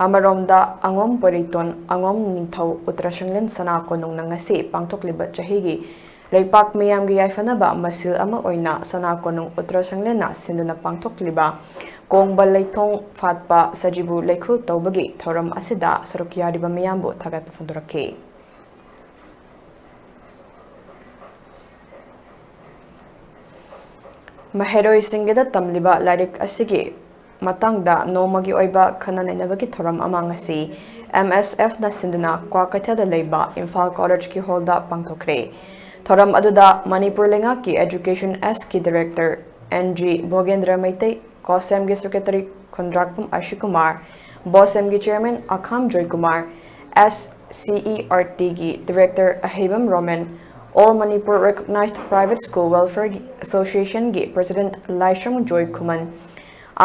ꯑꯃꯔꯣꯝꯗ ꯑꯉꯣꯝ ꯄꯣꯏꯔꯩꯇꯣꯟ ꯑꯉꯣꯝ ꯅꯤꯡꯊꯧ ꯎꯇ꯭ꯔ ꯁꯪꯂꯦꯟ ꯁꯅꯥ ꯀꯣꯅꯨꯡꯅ ꯉꯁꯤ ꯄꯥꯡꯊꯣꯛꯂꯤꯕ ꯆꯍꯤꯒꯤ ꯂꯩꯄꯥꯛ ꯃꯤꯌꯥꯝꯒꯤ ꯌꯥꯏꯐꯅꯕ ꯃꯁꯤꯜ ꯑꯃ ꯑꯣꯏꯅ ꯁꯅꯥ ꯀꯣꯅꯨꯡ ꯎꯇ꯭ꯔ ꯁꯪꯂꯦꯟꯅ ꯁꯤꯟꯗꯨꯅ ꯄꯥꯡꯊꯣꯛꯂꯤꯕ ꯀꯣꯡꯕ ꯂꯩꯊꯣꯡ ꯐꯥꯠꯄ ꯁꯖꯤꯕꯨ ꯂꯩꯈꯨꯜ ꯇꯧꯕꯒꯤ ꯊꯧꯔꯝ ꯑꯁꯤꯗ ꯁꯔꯨꯛ ꯌꯥꯔꯤꯕ ꯃꯤꯌꯥꯝꯕꯨ ꯊꯥꯒꯠꯄ ꯐꯣꯡꯗꯣꯔꯛꯈꯤ꯫ ꯃꯍꯩꯔꯣꯏꯁꯤꯡꯒꯤꯗ ꯇꯝꯂꯤꯕ ꯂꯥꯏꯔꯤꯛ ꯑꯁꯤꯒꯤ ꯃꯇꯥꯡꯗ ꯅꯣꯡꯃꯒꯤ ꯑꯣꯏꯕ ꯈꯟꯅ ꯅꯩꯅꯕꯒꯤ ꯊꯧꯔꯝ ꯑꯃ ꯉꯁꯤ ꯑꯦꯝ ꯑꯦꯁ ꯑꯦꯐꯅ ꯁꯤꯟꯗꯨꯅ ꯀ꯭ꯋꯥꯀꯩꯊꯦꯜꯗ ꯂꯩꯕ ꯏꯝꯐꯥꯜ ꯀꯣꯂꯦꯖꯀꯤ ꯍꯣꯜꯗ ꯄꯥꯡꯊꯣꯛꯈ꯭ꯔꯦ꯫ ꯊꯧꯔꯝ ꯑꯗꯨꯗ ꯃꯅꯤꯄꯨꯔ ꯂꯩꯉꯥꯛꯀꯤ ꯑꯦꯖꯨꯀꯦꯁꯟ ꯑꯦꯁꯀꯤ director N G Bhogendra Meitei, ꯀꯣꯁꯦꯝꯒꯤ ꯁꯦꯀ꯭ꯔꯦꯇꯔꯤ ꯈꯨꯟꯗ꯭ꯔꯥꯛꯄꯝ ꯑꯁꯤꯀꯨꯃꯥꯔ, ꯕꯣꯁꯦꯝꯒꯤ chairman Akham Joykumar, S C E R ꯇꯤꯒꯤ director Aheibam Romen, All Manipur Recognized Private School Welfare Associationꯒꯤ ꯄ꯭ꯔꯦꯁꯤꯗꯦꯟꯠ ꯂꯥꯏꯁ꯭ꯔꯝ ꯖꯣꯏ ꯈꯨꯃꯟ,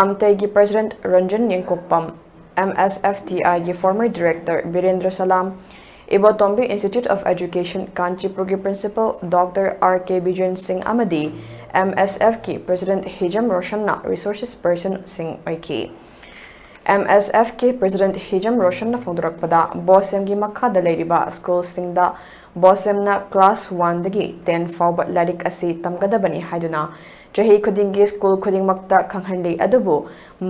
ꯑꯝꯇꯩꯒꯤ president Ranjan Yengkokpam, M S F T ꯑꯥꯏꯒꯤ former director Birendra Salam, Ibotombi institute of education ꯀꯥꯟꯆꯤꯄꯨꯔꯒꯤ principal doctor R K Bijen Singh ꯑꯃꯗꯤ M S ꯑꯦꯐꯀꯤ president Hijam ꯔꯣꯁꯟꯅ resources ꯄꯔꯁꯟꯁꯤꯡ ꯑꯣꯏꯈꯤ꯫ M S ꯑꯦꯐꯀꯤ ꯄ꯭ꯔꯦꯁꯤꯗꯦꯟꯠ ꯍꯤꯖꯝ ꯔꯣꯁꯟꯅ ꯐꯣꯡꯗꯣꯔꯛꯄꯗ, ꯕꯣꯁꯦꯝꯒꯤ ꯃꯈꯥꯗ ꯂꯩꯔꯤꯕ ꯁ꯭ꯀꯨꯜꯁꯤꯡꯗ ꯕꯣꯁꯦꯝꯅ ꯀ꯭ꯂꯥꯁ ꯋꯥꯟꯗꯒꯤ ꯇꯦꯟ ꯐꯥꯎꯕ ꯂꯥꯏꯔꯤꯛ ꯑꯁꯤ ꯇꯝꯒꯗꯕꯅꯤ ꯍꯥꯏꯗꯨꯅ ꯆꯍꯤ ꯈꯨꯗꯤꯡꯒꯤ ꯁ꯭ꯀꯨꯜ ꯈꯨꯗꯤꯡꯃꯛꯇ ꯈꯪꯍꯜꯂꯤ꯫ ꯑꯗꯨꯕꯨ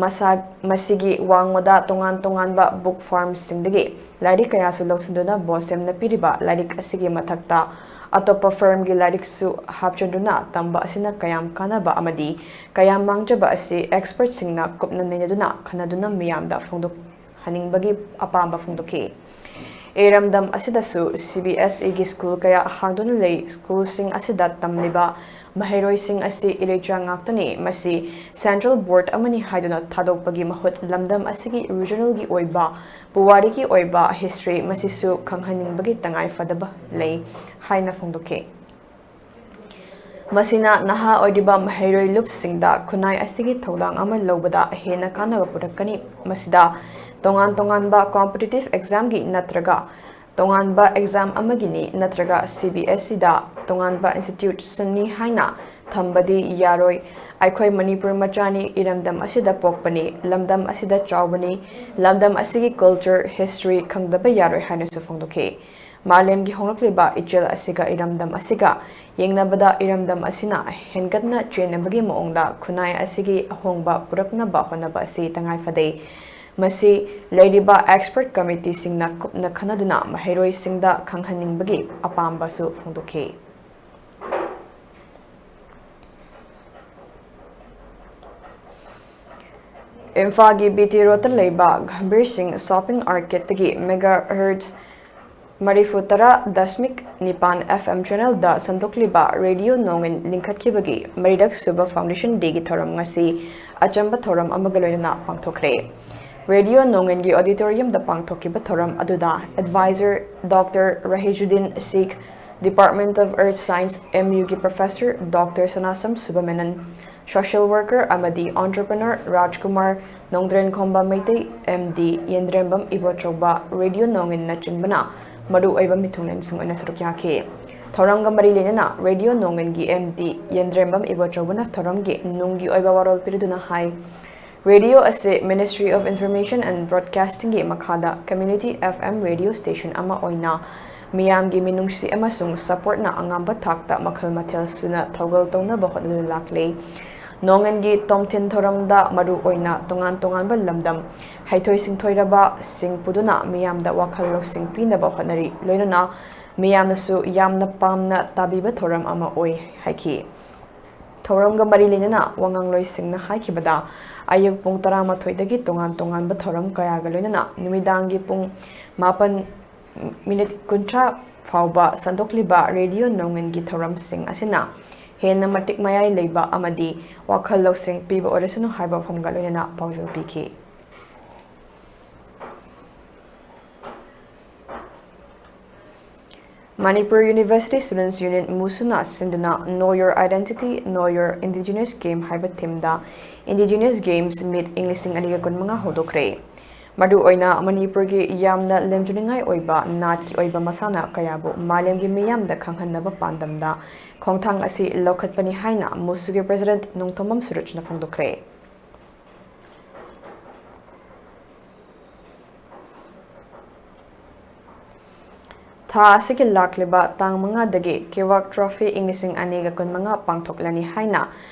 ꯃꯁꯥ-, ꯃꯁꯤꯒꯤ ꯋꯥꯡꯃꯗ ꯇꯣꯉꯥꯟ ꯇꯣꯉꯥꯟꯕ ꯕꯨꯛ ꯐꯥꯔꯝꯁꯤꯡꯗꯒꯤ ꯂꯥꯏꯔꯤꯛ ꯀꯌꯥꯁꯨ ꯂꯧꯁꯤꯟꯗꯨꯅ ꯕꯣꯁꯦꯝꯅ ꯄꯤꯔꯤꯕ ꯂꯥꯏꯔꯤꯛ ꯑꯁꯤꯒꯤ ꯃꯊꯛꯇ ꯑꯇꯣꯞꯄ ꯐꯤꯔꯝꯒꯤ ꯂꯥꯏꯔꯤꯛꯁꯨ ꯍꯥꯞꯆꯤꯟꯗꯨꯅ ꯇꯝꯕ ꯑꯁꯤꯅ ꯀꯌꯥꯝ ꯀꯥꯟꯅꯕ ꯑꯃꯗꯤ ꯀꯌꯥꯝ ꯃꯥꯡꯖꯕ ꯑꯁꯤ ꯑꯦꯛꯁꯄꯔꯠꯁꯤꯡꯅ ꯀꯨꯞꯅ ꯅꯩꯅꯗꯨꯅ ꯈꯟꯅꯗꯨꯅ ꯃꯤꯌꯥꯝꯗ ꯐꯣꯡꯗꯣꯛꯍꯟꯅꯤꯡꯕꯒꯤ ꯑꯄꯥꯝꯕ ꯐꯣꯡꯗꯣꯛꯈꯤ꯫ ꯏꯔꯝꯗꯝ ꯑꯁꯤꯗꯁꯨ ꯁꯤ ꯕꯤ ꯑꯦꯁ ꯏꯒꯤ ꯁ꯭ꯀꯨꯜ ꯀꯌꯥ ꯍꯥꯡꯗꯨꯅ ꯂꯩ꯫ ꯁ꯭ꯀꯨꯜꯁꯤꯡ ꯑꯁꯤꯗ ꯇꯝꯂꯤꯕ ꯃꯍꯩꯔꯣꯏꯁꯤꯡ ꯑꯁꯤ ꯏꯔꯩꯆꯥ ꯉꯥꯛꯇꯅꯤ꯫ ꯃꯁꯤ ꯁꯦꯟꯇ꯭ꯔꯦꯜ ꯕꯣꯔꯗ ꯑꯃꯅꯤ ꯍꯥꯏꯗꯨꯅ ꯊꯥꯗꯣꯛꯄꯒꯤ ꯃꯍꯨꯠ ꯂꯝꯗꯝ ꯑꯁꯤꯒꯤ ꯔꯤꯖꯅꯦꯜꯒꯤ ꯑꯣꯏꯕ, ꯄꯨꯋꯥꯔꯤꯒꯤ ꯑꯣꯏꯕ ꯍꯤꯁꯇ꯭ꯔꯤ ꯃꯁꯤꯁꯨ ꯈꯪꯍꯟꯅꯤꯡꯕꯒꯤ ꯇꯉꯥꯏ ꯐꯗꯕ ꯂꯩ ꯍꯥꯏꯅ ꯐꯣꯡꯗꯣꯛꯈꯤ꯫ ꯃꯁꯤꯅ ꯅꯍꯥ ꯑꯣꯏꯔꯤꯕ ꯃꯍꯩꯔꯣꯏ ꯂꯨꯞꯁꯤꯡꯗ ꯈꯨꯟꯅꯥꯏ ꯑꯁꯤꯒꯤ ꯊꯧꯗꯥꯡ ꯑꯃ ꯂꯧꯕꯗ ꯍꯦꯟꯅ ꯀꯥꯟꯅꯕ ꯄꯨꯔꯛꯀꯅꯤ꯫ ꯃꯁꯤꯗ ꯇꯣꯉꯥꯟ ꯇꯣꯉꯥꯟꯕ ꯀꯣꯝꯄꯤꯇꯤꯇꯤꯚ ꯑꯦꯛꯖꯥꯝꯒꯤ ꯅꯠꯇ꯭ꯔꯒ ꯇꯣꯉꯥꯟꯕ ꯑꯦꯛꯖꯥꯝ ꯑꯃꯒꯤꯅꯤ ꯅꯠꯇ꯭ꯔꯒ ꯁꯤ ꯕꯤ ꯑꯦꯁ ꯏꯗ ꯇꯣꯉꯥꯟꯕ ꯏꯟꯁꯇꯤꯇ꯭ꯌꯨꯁꯟꯅꯤ ꯍꯥꯏꯅ ꯊꯝꯕꯗꯤ ꯌꯥꯔꯣꯏ꯫ ꯑꯩꯈꯣꯏ ꯃꯅꯤꯄꯨꯔ ꯃꯆꯥꯅꯤ, ꯏꯔꯝꯗꯝ ꯑꯁꯤꯗ ꯄꯣꯛꯄꯅꯤ, ꯂꯝꯗꯝ ꯑꯁꯤꯗ ꯆꯥꯎꯕꯅꯤ, ꯂꯝꯗꯝ ꯑꯁꯤꯒꯤ ꯀꯜꯆꯔ, ꯍꯤꯁꯇ꯭ꯔꯤ ꯈꯪꯗꯕ ꯌꯥꯔꯣꯏ ꯍꯥꯏꯅꯁꯨ ꯐꯣꯡꯗꯣꯛꯈꯤ꯫ ꯃꯥꯂꯦꯝꯒꯤ ꯍꯣꯡꯂꯛꯂꯤꯕ ꯏꯆꯦꯜ ꯑꯁꯤꯒ ꯏꯔꯝꯗꯝ ꯑꯁꯤꯒ ꯌꯦꯡꯅꯕꯗ ꯏꯔꯝꯗꯝ ꯑꯁꯤꯅ ꯍꯦꯟꯒꯠꯅ ꯆꯦꯟꯅꯕꯒꯤ ꯃꯑꯣꯡꯗ ꯈꯨꯟꯅꯥꯏ ꯑꯁꯤꯒꯤ ꯑꯍꯣꯡꯕ ꯄꯨꯔꯛꯅꯕ ꯍꯣꯠꯅꯕ ꯑꯁꯤ ꯇꯉꯥꯏ ꯐꯗꯦ꯫ ꯃꯁꯤ ꯂꯩꯔꯤꯕ ꯑꯦꯛꯁꯄꯔꯠ ꯀꯃꯤꯇꯤꯁꯤꯡꯅ ꯀꯨꯞꯅ ꯈꯟꯅꯗꯨꯅ ꯃꯍꯩꯔꯣꯏꯁꯤꯡꯗ ꯈꯪꯍꯟꯅꯤꯡꯕꯒꯤ ꯑꯄꯥꯝꯕꯁꯨ ꯐꯣꯡꯗꯣꯛꯈꯤ꯫ ꯏꯝꯐꯥꯜꯒꯤ ꯕꯤ ꯇꯤ ꯔꯣꯗꯇ ꯂꯩꯕ ꯒꯝꯚꯤꯔ ꯁꯤꯡ ꯁꯣꯄꯤꯡ ꯑꯥꯔꯀꯦꯗꯇꯒꯤ ꯃꯦꯒꯥ ꯍꯔꯠꯁ ꯃꯔꯤꯐꯨ ꯇꯔꯥ ꯗꯁꯃꯤꯛ ꯅꯤꯄꯥꯟ ꯑꯦꯐ ꯑꯦꯝ ꯆꯦꯅꯦꯜꯗ ꯁꯟꯗꯣꯛꯂꯤꯕ ꯔꯦꯗꯤꯑꯣ ꯅꯣꯡꯉꯤꯟ ꯂꯤꯡꯈꯠꯈꯤꯕꯒꯤ ꯃꯔꯤꯔꯛ ꯁꯨꯕ ꯐꯥꯎꯟꯗꯦꯁꯟ ꯗꯦꯒꯤ ꯊꯧꯔꯝ ꯉꯁꯤ ꯑꯆꯝꯕ ꯊꯧꯔꯝ ꯑꯃꯒ ꯂꯣꯏꯅꯅ ꯄꯥꯡꯊꯣꯛꯈ꯭ꯔꯦ꯫ ꯔꯦꯗꯤꯑꯣ ꯅꯣꯡꯉꯤꯟꯒꯤ ꯑꯣꯗꯤꯇꯣꯔꯤꯌꯝꯗ ꯄꯥꯡꯊꯣꯛꯈꯤꯕ ꯊꯧꯔꯝ ꯑꯗꯨꯗ adviser doctor Rahijuddin Sheikh, Department of Earth Science, M ꯌꯨꯒꯤ professor doctor Sanasam Subhamenon, social worker ꯑꯃꯗꯤ entrepreneur Rajkumar Nongdrenkhomba Meitei, M D Yendrembam Ibochouba, radio ꯅꯣꯡꯉꯤꯟꯅꯆꯤꯡꯕꯅ ꯃꯔꯨꯑꯣꯏꯕ ꯃꯤꯊꯨꯡꯂꯦꯟꯁꯤꯡ ꯑꯣꯏꯅ ꯁꯔꯨꯛ ꯌꯥꯈꯤ꯫ ꯊꯧꯔꯝꯒ ꯃꯔꯤ ꯂꯩꯅꯅ ꯔꯦꯗꯤꯑꯣ ꯅꯣꯡꯉꯤꯟꯒꯤ ꯑꯦꯝ ꯗꯤ ꯌꯦꯟꯗ꯭ꯔꯦꯝꯕꯝ ꯏꯕꯣꯆꯧꯕꯅ ꯊꯧꯔꯝꯒꯤ ꯅꯨꯡꯒꯤ ꯑꯣꯏꯕ ꯋꯥꯔꯣꯜ ꯄꯤꯔꯗꯨꯅ ꯍꯥꯏ, ꯔꯦꯗꯤꯑꯣ ꯑꯁꯤ Ministry of Information and Broadcastingꯒꯤ ꯃꯈꯥꯗ community F M radio station ꯑꯃ ꯑꯣꯏꯅ ꯃꯤꯌꯥꯝꯒꯤ ꯃꯤꯅꯨꯡꯁꯤ ꯑꯃꯁꯨꯡ supportꯅ ꯑꯉꯝꯕ ꯊꯥꯛꯇ ꯃꯈꯜ ꯃꯊꯦꯜ ꯁꯨꯅ ꯊꯧꯒꯜ ꯇꯧꯅꯕ ꯍꯣꯠꯅꯗꯨꯅ ꯂꯥꯛꯂꯤ꯫ ꯅꯣꯡꯉꯤꯟꯒꯤ ꯇꯣꯝꯊꯤꯟ ꯊꯧꯔꯝꯗ ꯃꯔꯨ ꯑꯣꯏꯅ ꯇꯣꯉꯥꯟ ꯇꯣꯉꯥꯟꯕ ꯂꯝꯗꯝ ꯍꯩꯊꯣꯏ ꯁꯤꯡꯊꯣꯏꯔꯕꯁꯤꯡ ꯄꯨꯗꯨꯅ ꯃꯤꯌꯥꯝꯗ ꯋꯥꯈꯜ ꯂꯧꯁꯤꯡ ꯄꯤꯅꯕ ꯍꯣꯠꯅꯔꯤ꯫ ꯂꯣꯏꯅꯅ ꯃꯤꯌꯥꯝꯅꯁꯨ ꯌꯥꯝꯅ ꯄꯥꯝꯅ ꯇꯥꯕꯤꯕ ꯊꯧꯔꯝ ꯑꯃ ꯑꯣꯏ ꯍꯥꯏꯈꯤ꯫ ꯊꯧꯔꯝꯒ ꯃꯔꯤ ꯂꯩꯅꯅ ꯋꯥꯉꯥꯡꯂꯣꯏꯁꯤꯡꯅ ꯍꯥꯏꯈꯤꯕꯗ, ꯑꯌꯨꯛ ꯄꯨꯡ ꯇꯔꯥꯃꯥꯊꯣꯏꯗꯒꯤ ꯇꯣꯉꯥꯟ ꯇꯣꯉꯥꯟꯕ ꯊꯧꯔꯝ ꯀꯌꯥꯒ ꯂꯣꯏꯅꯅ ꯅꯨꯃꯤꯗꯥꯡꯒꯤ ꯄꯨꯡ ꯃꯥꯄꯟ ꯃꯤꯅꯤꯠ ꯀꯨꯟꯊ꯭ꯔꯥ ꯐꯥꯎꯕ ꯁꯟꯗꯣꯛꯂꯤꯕ ꯔꯦꯗꯤꯑꯣ ꯅꯣꯡꯉꯤꯟꯒꯤ ꯊꯧꯔꯝꯁꯤꯡ ꯑꯁꯤꯅ ꯍꯦꯟꯅ ꯃꯇꯤꯛ ꯃꯌꯥꯏ ꯂꯩꯕ ꯑꯃꯗꯤ ꯋꯥꯈꯜ ꯂꯧꯁꯤꯡ ꯄꯤꯕ ꯑꯣꯏꯔꯁꯅꯨ ꯍꯥꯏꯕ ꯋꯥꯐꯝꯒ ꯂꯣꯏꯅꯅ ꯄꯥꯎꯖꯦꯜ ꯄꯤꯈꯤ꯫ ꯃꯅꯤꯄꯨꯔ ꯌꯨꯅꯤꯚꯔꯁꯤꯇꯤ ꯁ꯭ꯇꯨꯗꯦꯟꯠꯁ ꯌꯨꯅꯤꯌꯟ, ꯃꯨꯁꯨꯅ ꯁꯤꯟꯗꯨꯅ Know Your Identity, Know Your Indigenous Game ꯍꯥꯏꯕ ꯊꯤꯝꯗ Indigenous Games Meet ꯏꯪ ꯂꯤꯁꯤꯡ ꯑꯅꯤꯒ ꯀꯨꯟꯃꯉꯥ ꯍꯧꯗꯣꯛꯈ꯭ꯔꯦ꯫ ꯃꯔꯨꯑꯣꯏꯅ ꯃꯅꯤꯄꯨꯔꯒꯤ ꯌꯥꯝꯅ ꯂꯦꯝꯖꯅꯤꯡꯉꯥꯏ ꯑꯣꯏꯕ ꯅꯥꯠꯀꯤ ꯑꯣꯏꯕ ꯃꯁꯥꯟꯅ ꯀꯌꯥꯕꯨ ꯃꯥꯂꯦꯝꯒꯤ ꯃꯤꯌꯥꯝꯗ ꯈꯪꯍꯟꯅꯕ ꯄꯥꯟꯗꯝꯗ ꯈꯣꯡꯊꯥꯡ ꯑꯁꯤ ꯂꯧꯈꯠꯄꯅꯤ ꯍꯥꯏꯅ ꯃꯨꯁꯨꯒꯤ ꯄ꯭ꯔꯦꯁꯤꯗꯦꯟꯠ ꯅꯣꯡꯊꯣꯝꯕꯝ ꯁꯨꯔꯨꯖꯅ ꯐꯣꯡꯗꯣꯛꯈ꯭ꯔꯦ꯫ ꯊꯥ ꯑꯁꯤꯒꯤ ꯂꯥꯛꯂꯤꯕ ꯇꯥꯡ ꯃꯉꯥꯗꯒꯤ ꯀꯦꯋꯥꯛ ꯇ꯭ꯔꯣꯐꯤ ꯏꯪ ꯂꯤꯁꯤꯡ ꯑꯅꯤꯒ ꯀꯨꯟꯃꯉꯥ ꯄꯥꯡꯊꯣꯛꯂꯅꯤ ꯍꯥꯏꯅ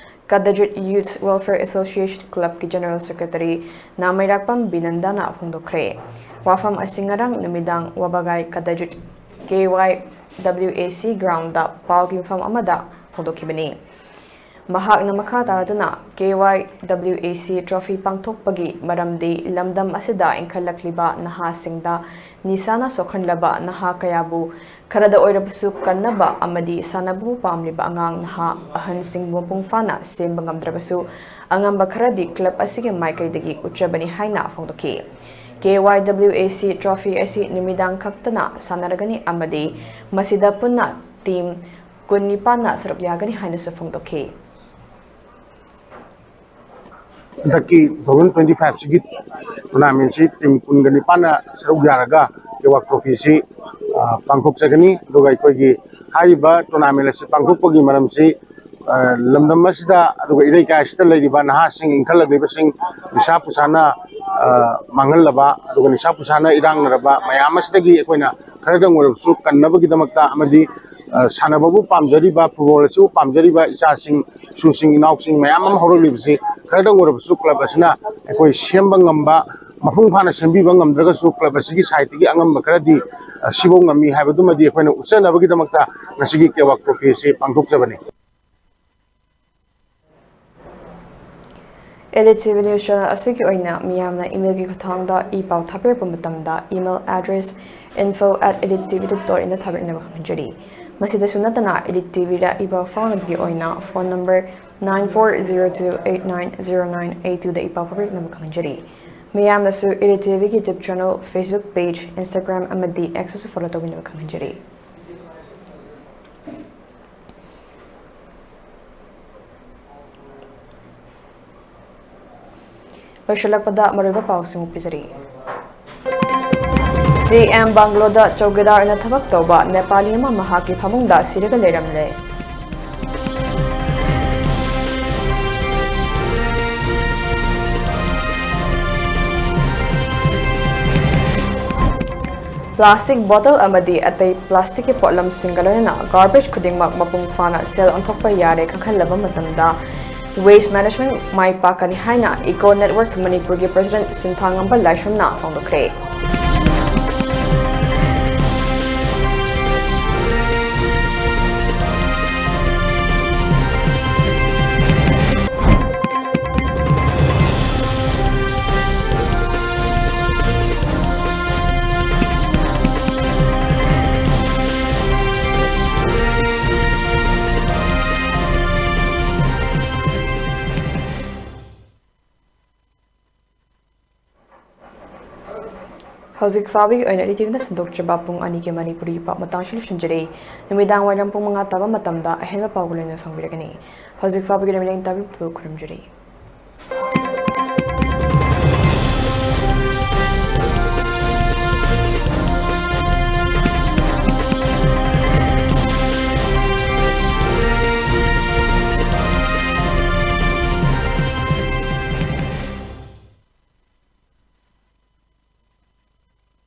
ꯀꯗꯖꯨꯠ ꯌꯨꯊ ꯋꯦꯜꯐꯤꯌꯔ ꯑꯦꯁꯣꯁꯤꯌꯦꯁꯟ ꯀ꯭ꯂꯕꯀꯤ ꯖꯦꯅꯔꯦꯜ ꯁꯦꯀ꯭ꯔꯦꯇꯔꯤ ꯅꯥꯃꯩꯔꯥꯛꯄꯝ ꯕꯤꯅꯟꯗꯅ ꯐꯣꯡꯗꯣꯛꯈ꯭ꯔꯦ꯫ ꯋꯥꯐꯝ ꯑꯁꯤ ꯉꯔꯥꯡ ꯅꯨꯃꯤꯗꯥꯡ ꯋꯥꯕꯒꯥꯏ ꯀꯗꯖꯨꯠ ꯀꯦ ꯋꯥꯏ ꯗꯕ꯭ꯂꯤꯎ ꯑꯦ ꯁꯤ ꯒ꯭ꯔꯥꯎꯟꯗ ꯄꯥꯎꯒꯤ ꯃꯤꯐꯝ ꯑꯃꯗ ꯐꯣꯡꯗꯣꯛꯈꯤꯕꯅꯤ꯫ ꯃꯍꯥꯛꯅ ꯃꯈꯥ ꯇꯥꯔꯗꯨꯅ, ꯀꯦ ꯋꯥꯏ ꯗꯕ꯭ꯂꯤꯎ ꯑꯦ ꯁꯤ ꯇ꯭ꯔꯣꯐꯤ ꯄꯥꯡꯊꯣꯛꯄꯒꯤ ꯃꯔꯝꯗꯤ ꯂꯝꯗꯝ ꯑꯁꯤꯗ ꯏꯟꯈꯠꯂꯛꯂꯤꯕ ꯅꯍꯥꯁꯤꯡꯗ ꯅꯤꯁꯥꯅ ꯁꯣꯛꯍꯟꯂꯕ ꯅꯍꯥ ꯀꯌꯥꯕꯨ ꯈꯔꯗ ꯑꯣꯏꯔꯕꯁꯨ ꯀꯟꯅꯕ ꯑꯃꯗꯤ ꯁꯥꯟꯅꯕꯕꯨ ꯄꯥꯝꯂꯤꯕ ꯑꯉꯥꯡ ꯅꯍꯥ ꯑꯍꯟꯁꯤꯡꯕꯨ ꯃꯄꯨꯡ ꯐꯥꯅ ꯁꯦꯝꯕ ꯉꯝꯗ꯭ꯔꯕꯁꯨ ꯑꯉꯝꯕ ꯈꯔꯗꯤ ꯀ꯭ꯂꯕ ꯑꯁꯤꯒꯤ ꯃꯥꯏꯀꯩꯗꯒꯤ ꯎꯠꯆꯕꯅꯤ ꯍꯥꯏꯅ ꯐꯣꯡꯗꯣꯛꯈꯤ꯫ ꯀꯦ ꯋꯥꯏ ꯗꯕ꯭ꯂꯤꯎ ꯑꯦ ꯁꯤ ꯇ꯭ꯔꯣꯐꯤ ꯑꯁꯤ ꯅꯨꯃꯤꯗꯥꯡ ꯈꯛꯇꯅ ꯁꯥꯟꯅꯔꯒꯅꯤ ꯑꯃꯗꯤ ꯃꯁꯤꯗ ꯄꯨꯟꯅ ꯇꯤꯝ ꯀꯨꯟꯅꯤꯄꯥꯟꯅ ꯁꯔꯨꯛ ꯌꯥꯒꯅꯤ ꯍꯥꯏꯅꯁꯨ ꯐꯣꯡꯗꯣꯛꯈꯤ꯫ ꯍꯟꯗꯛꯀꯤ two thousand twenty five ꯁꯤꯒꯤ ꯇꯣꯔꯅꯥꯃꯦꯟꯁꯤ ꯇꯤꯝ ꯀꯨꯟꯒ ꯅꯤꯄꯥꯟꯅ ꯁꯔꯨꯛ ꯌꯥꯔꯒ ꯀꯦꯋꯥꯛ ꯇ꯭ꯔꯣꯐꯤꯁꯤ, ꯑ, ꯄꯥꯡꯊꯣꯛꯆꯒꯅꯤ꯫ ꯑꯗꯨꯒ ꯑꯩꯈꯣꯏꯒꯤ ꯍꯥꯏꯔꯤꯕ ꯇꯣꯔꯅꯥꯃꯦꯟ ꯑꯁꯤ ꯄꯥꯡꯊꯣꯛꯄꯒꯤ ꯃꯔꯝꯁꯤ, ꯑ, ꯂꯝꯗꯝ ꯑꯁꯤꯗ ꯑꯗꯨꯒ ꯏꯔꯩꯀꯥꯏ ꯑꯁꯤꯗ ꯂꯩꯔꯤꯕ ꯅꯍꯥꯁꯤꯡ ꯏꯟꯈꯠꯂꯛꯂꯤꯕꯁꯤꯡ ꯅꯤꯁꯥ ꯄꯨꯁꯥꯅ, ꯑ, ꯃꯥꯡꯍꯜꯂꯕ ꯑꯗꯨꯒ ꯅꯤꯁꯥ ꯄꯨꯁꯥꯅ ꯏꯔꯥꯡꯅꯔꯕ ꯃꯌꯥꯝ ꯑꯁꯤꯗꯒꯤ ꯑꯩꯈꯣꯏꯅ ꯈꯔꯗꯪ ꯑꯣꯏꯔꯕꯁꯨ ꯀꯟꯅꯕꯒꯤꯗꯃꯛꯇ ꯑꯃꯗꯤ, ꯑ, ꯁꯥꯟꯅꯕꯕꯨ ꯄꯥꯝꯖꯔꯤꯕ, ꯐꯨꯠꯕꯣꯜ ꯑꯁꯤꯕꯨ ꯄꯥꯝꯖꯔꯤꯕ ꯏꯆꯥꯁꯤꯡ, ꯏꯁꯨꯁꯤꯡ, ꯏꯅꯥꯎꯁꯤꯡ ꯃꯌꯥꯝ ꯑꯃ ꯍꯧꯔꯛꯂꯤꯕꯁꯤ ꯈꯔꯗꯪ ꯑꯣꯏꯔꯕꯁꯨ ꯀ꯭ꯂꯕ ꯑꯁꯤꯅ ꯑꯩꯈꯣꯏ ꯁꯦꯝꯕ ꯉꯝꯕ, ꯃꯄꯨꯡ ꯐꯥꯅ ꯁꯦꯝꯕꯤꯕ ꯉꯝꯗ꯭ꯔꯒꯁꯨ ꯀ꯭ꯂꯕ ꯑꯁꯤꯒꯤ ꯁꯥꯏꯠꯇꯒꯤ ꯑꯉꯝꯕ ꯈꯔꯗꯤ, ꯑꯁꯤꯐꯧ ꯉꯝꯃꯤ ꯍꯥꯏꯕꯗꯨꯃꯗꯤ ꯑꯩꯈꯣꯏꯅ ꯎꯠꯆꯅꯕꯒꯤꯗꯃꯛꯇ ꯉꯁꯤꯒꯤ ꯀꯦꯋꯥꯛ ꯇ꯭ꯔꯣꯐꯤ ꯑꯁꯤ ꯄꯥꯡꯊꯣꯛꯆꯕꯅꯤ꯫ Elite T V News Channel ꯑꯁꯤꯒꯤ ꯑꯣꯏꯅ ꯃꯤꯌꯥꯝꯅ email ꯒꯤ ꯈꯨꯠꯊꯥꯡꯗ ꯏ ꯄꯥꯎ ꯊꯥꯕꯤꯔꯛꯄ ꯃꯇꯝꯗ email address info at elite T V dot in ꯗ ꯊꯥꯕꯤꯔꯛꯅꯕ ꯈꯪꯍꯟꯖꯔꯤ꯫ ꯃꯁꯤꯗꯁꯨ ꯅꯠꯇꯅ Elite T V ꯗ ꯏ ꯄꯥꯎ ꯐꯥꯎꯅꯕꯒꯤ ꯑꯣꯏꯅ phone number nine four zero two eight nine zero nine eight two ꯗ ꯏ ꯄꯥꯎ ꯐꯥꯎꯕꯤꯔꯛꯅꯕ ꯈꯪꯍꯟꯖꯔꯤ꯫ ꯃꯤꯌꯥꯝꯅꯁꯨ Elite T V ꯒꯤ YouTube channel, Facebook page, Instagram ꯑꯃꯗꯤ X ꯁꯨ follow ꯇꯧꯕꯤꯅꯕ ꯈꯪꯍꯟꯖꯔꯤ꯫ ꯂꯣꯏꯁꯤꯜꯂꯛꯄꯗ ꯃꯔꯨꯑꯣꯏꯕ ꯄꯥꯎꯁꯤꯡ ꯄꯤꯖꯔꯤ꯫ ꯁꯤ ꯑꯦꯝ ꯕꯪꯒ꯭ꯂꯣꯗ ꯆꯧꯀꯤꯗꯥꯔ ꯑꯣꯏꯅ ꯊꯕꯛ ꯇꯧꯕ ꯅꯦꯄꯥꯂꯤ ꯑꯃ ꯃꯍꯥꯛꯀꯤ ꯐꯃꯨꯡꯗ ꯁꯤꯔꯒ ꯂꯩꯔꯝꯂꯦ꯫ Plastic bottle ꯑꯃꯗꯤ ꯑꯇꯩ plastic ꯀꯤ ꯄꯣꯠꯂꯝꯁꯤꯡꯒ ꯂꯣꯏꯅꯅ garbage ꯈꯨꯗꯤꯡꯃꯛ ꯃꯄꯨꯡ ꯐꯥꯅ ꯁꯦꯜ ꯑꯣꯟꯊꯣꯛꯄ ꯌꯥꯔꯦ ꯈꯪꯍꯜꯂꯕ ꯃꯇꯝꯗ, waste management ꯃꯥꯏ ꯄꯥꯛꯀꯅꯤ ꯍꯥꯏꯅ Eco Network ꯃꯅꯤꯄꯨꯔꯒꯤ president ꯁꯤꯟꯊꯥꯉꯝꯕ ꯂꯥꯏꯁ꯭ꯔꯝꯅ ꯐꯣꯡꯗꯣꯛꯈ꯭ꯔꯦ꯫ ꯍꯧꯖꯤꯛ ꯐꯥꯎꯕꯒꯤ ꯑꯣꯏꯅ Elite T V ꯅ ꯁꯟꯗꯣꯛꯆꯕ ꯄꯨꯡ ꯑꯅꯤꯒꯤ ꯃꯅꯤꯄꯨꯔꯤ ꯄꯥꯎ ꯃꯇꯥꯡꯁꯤ ꯂꯣꯏꯁꯤꯟꯖꯔꯦ꯫ ꯅꯨꯃꯤꯗꯥꯡ ꯋꯥꯏꯔꯝ ꯄꯨꯡ ꯃꯉꯥ ꯇꯥꯕ ꯃꯇꯝꯗ ꯑꯍꯦꯟꯕ ꯄꯥꯎꯒ ꯂꯣꯏꯅꯅ ꯐꯪꯕꯤꯔꯒꯅꯤ꯫ ꯍꯧꯖꯤꯛ ꯐꯥꯎꯕꯒꯤ ꯂꯩꯃꯔꯦꯟ ꯇꯥꯕꯤꯕꯕꯨ ꯈꯨꯔꯨꯝꯖꯔꯤ꯫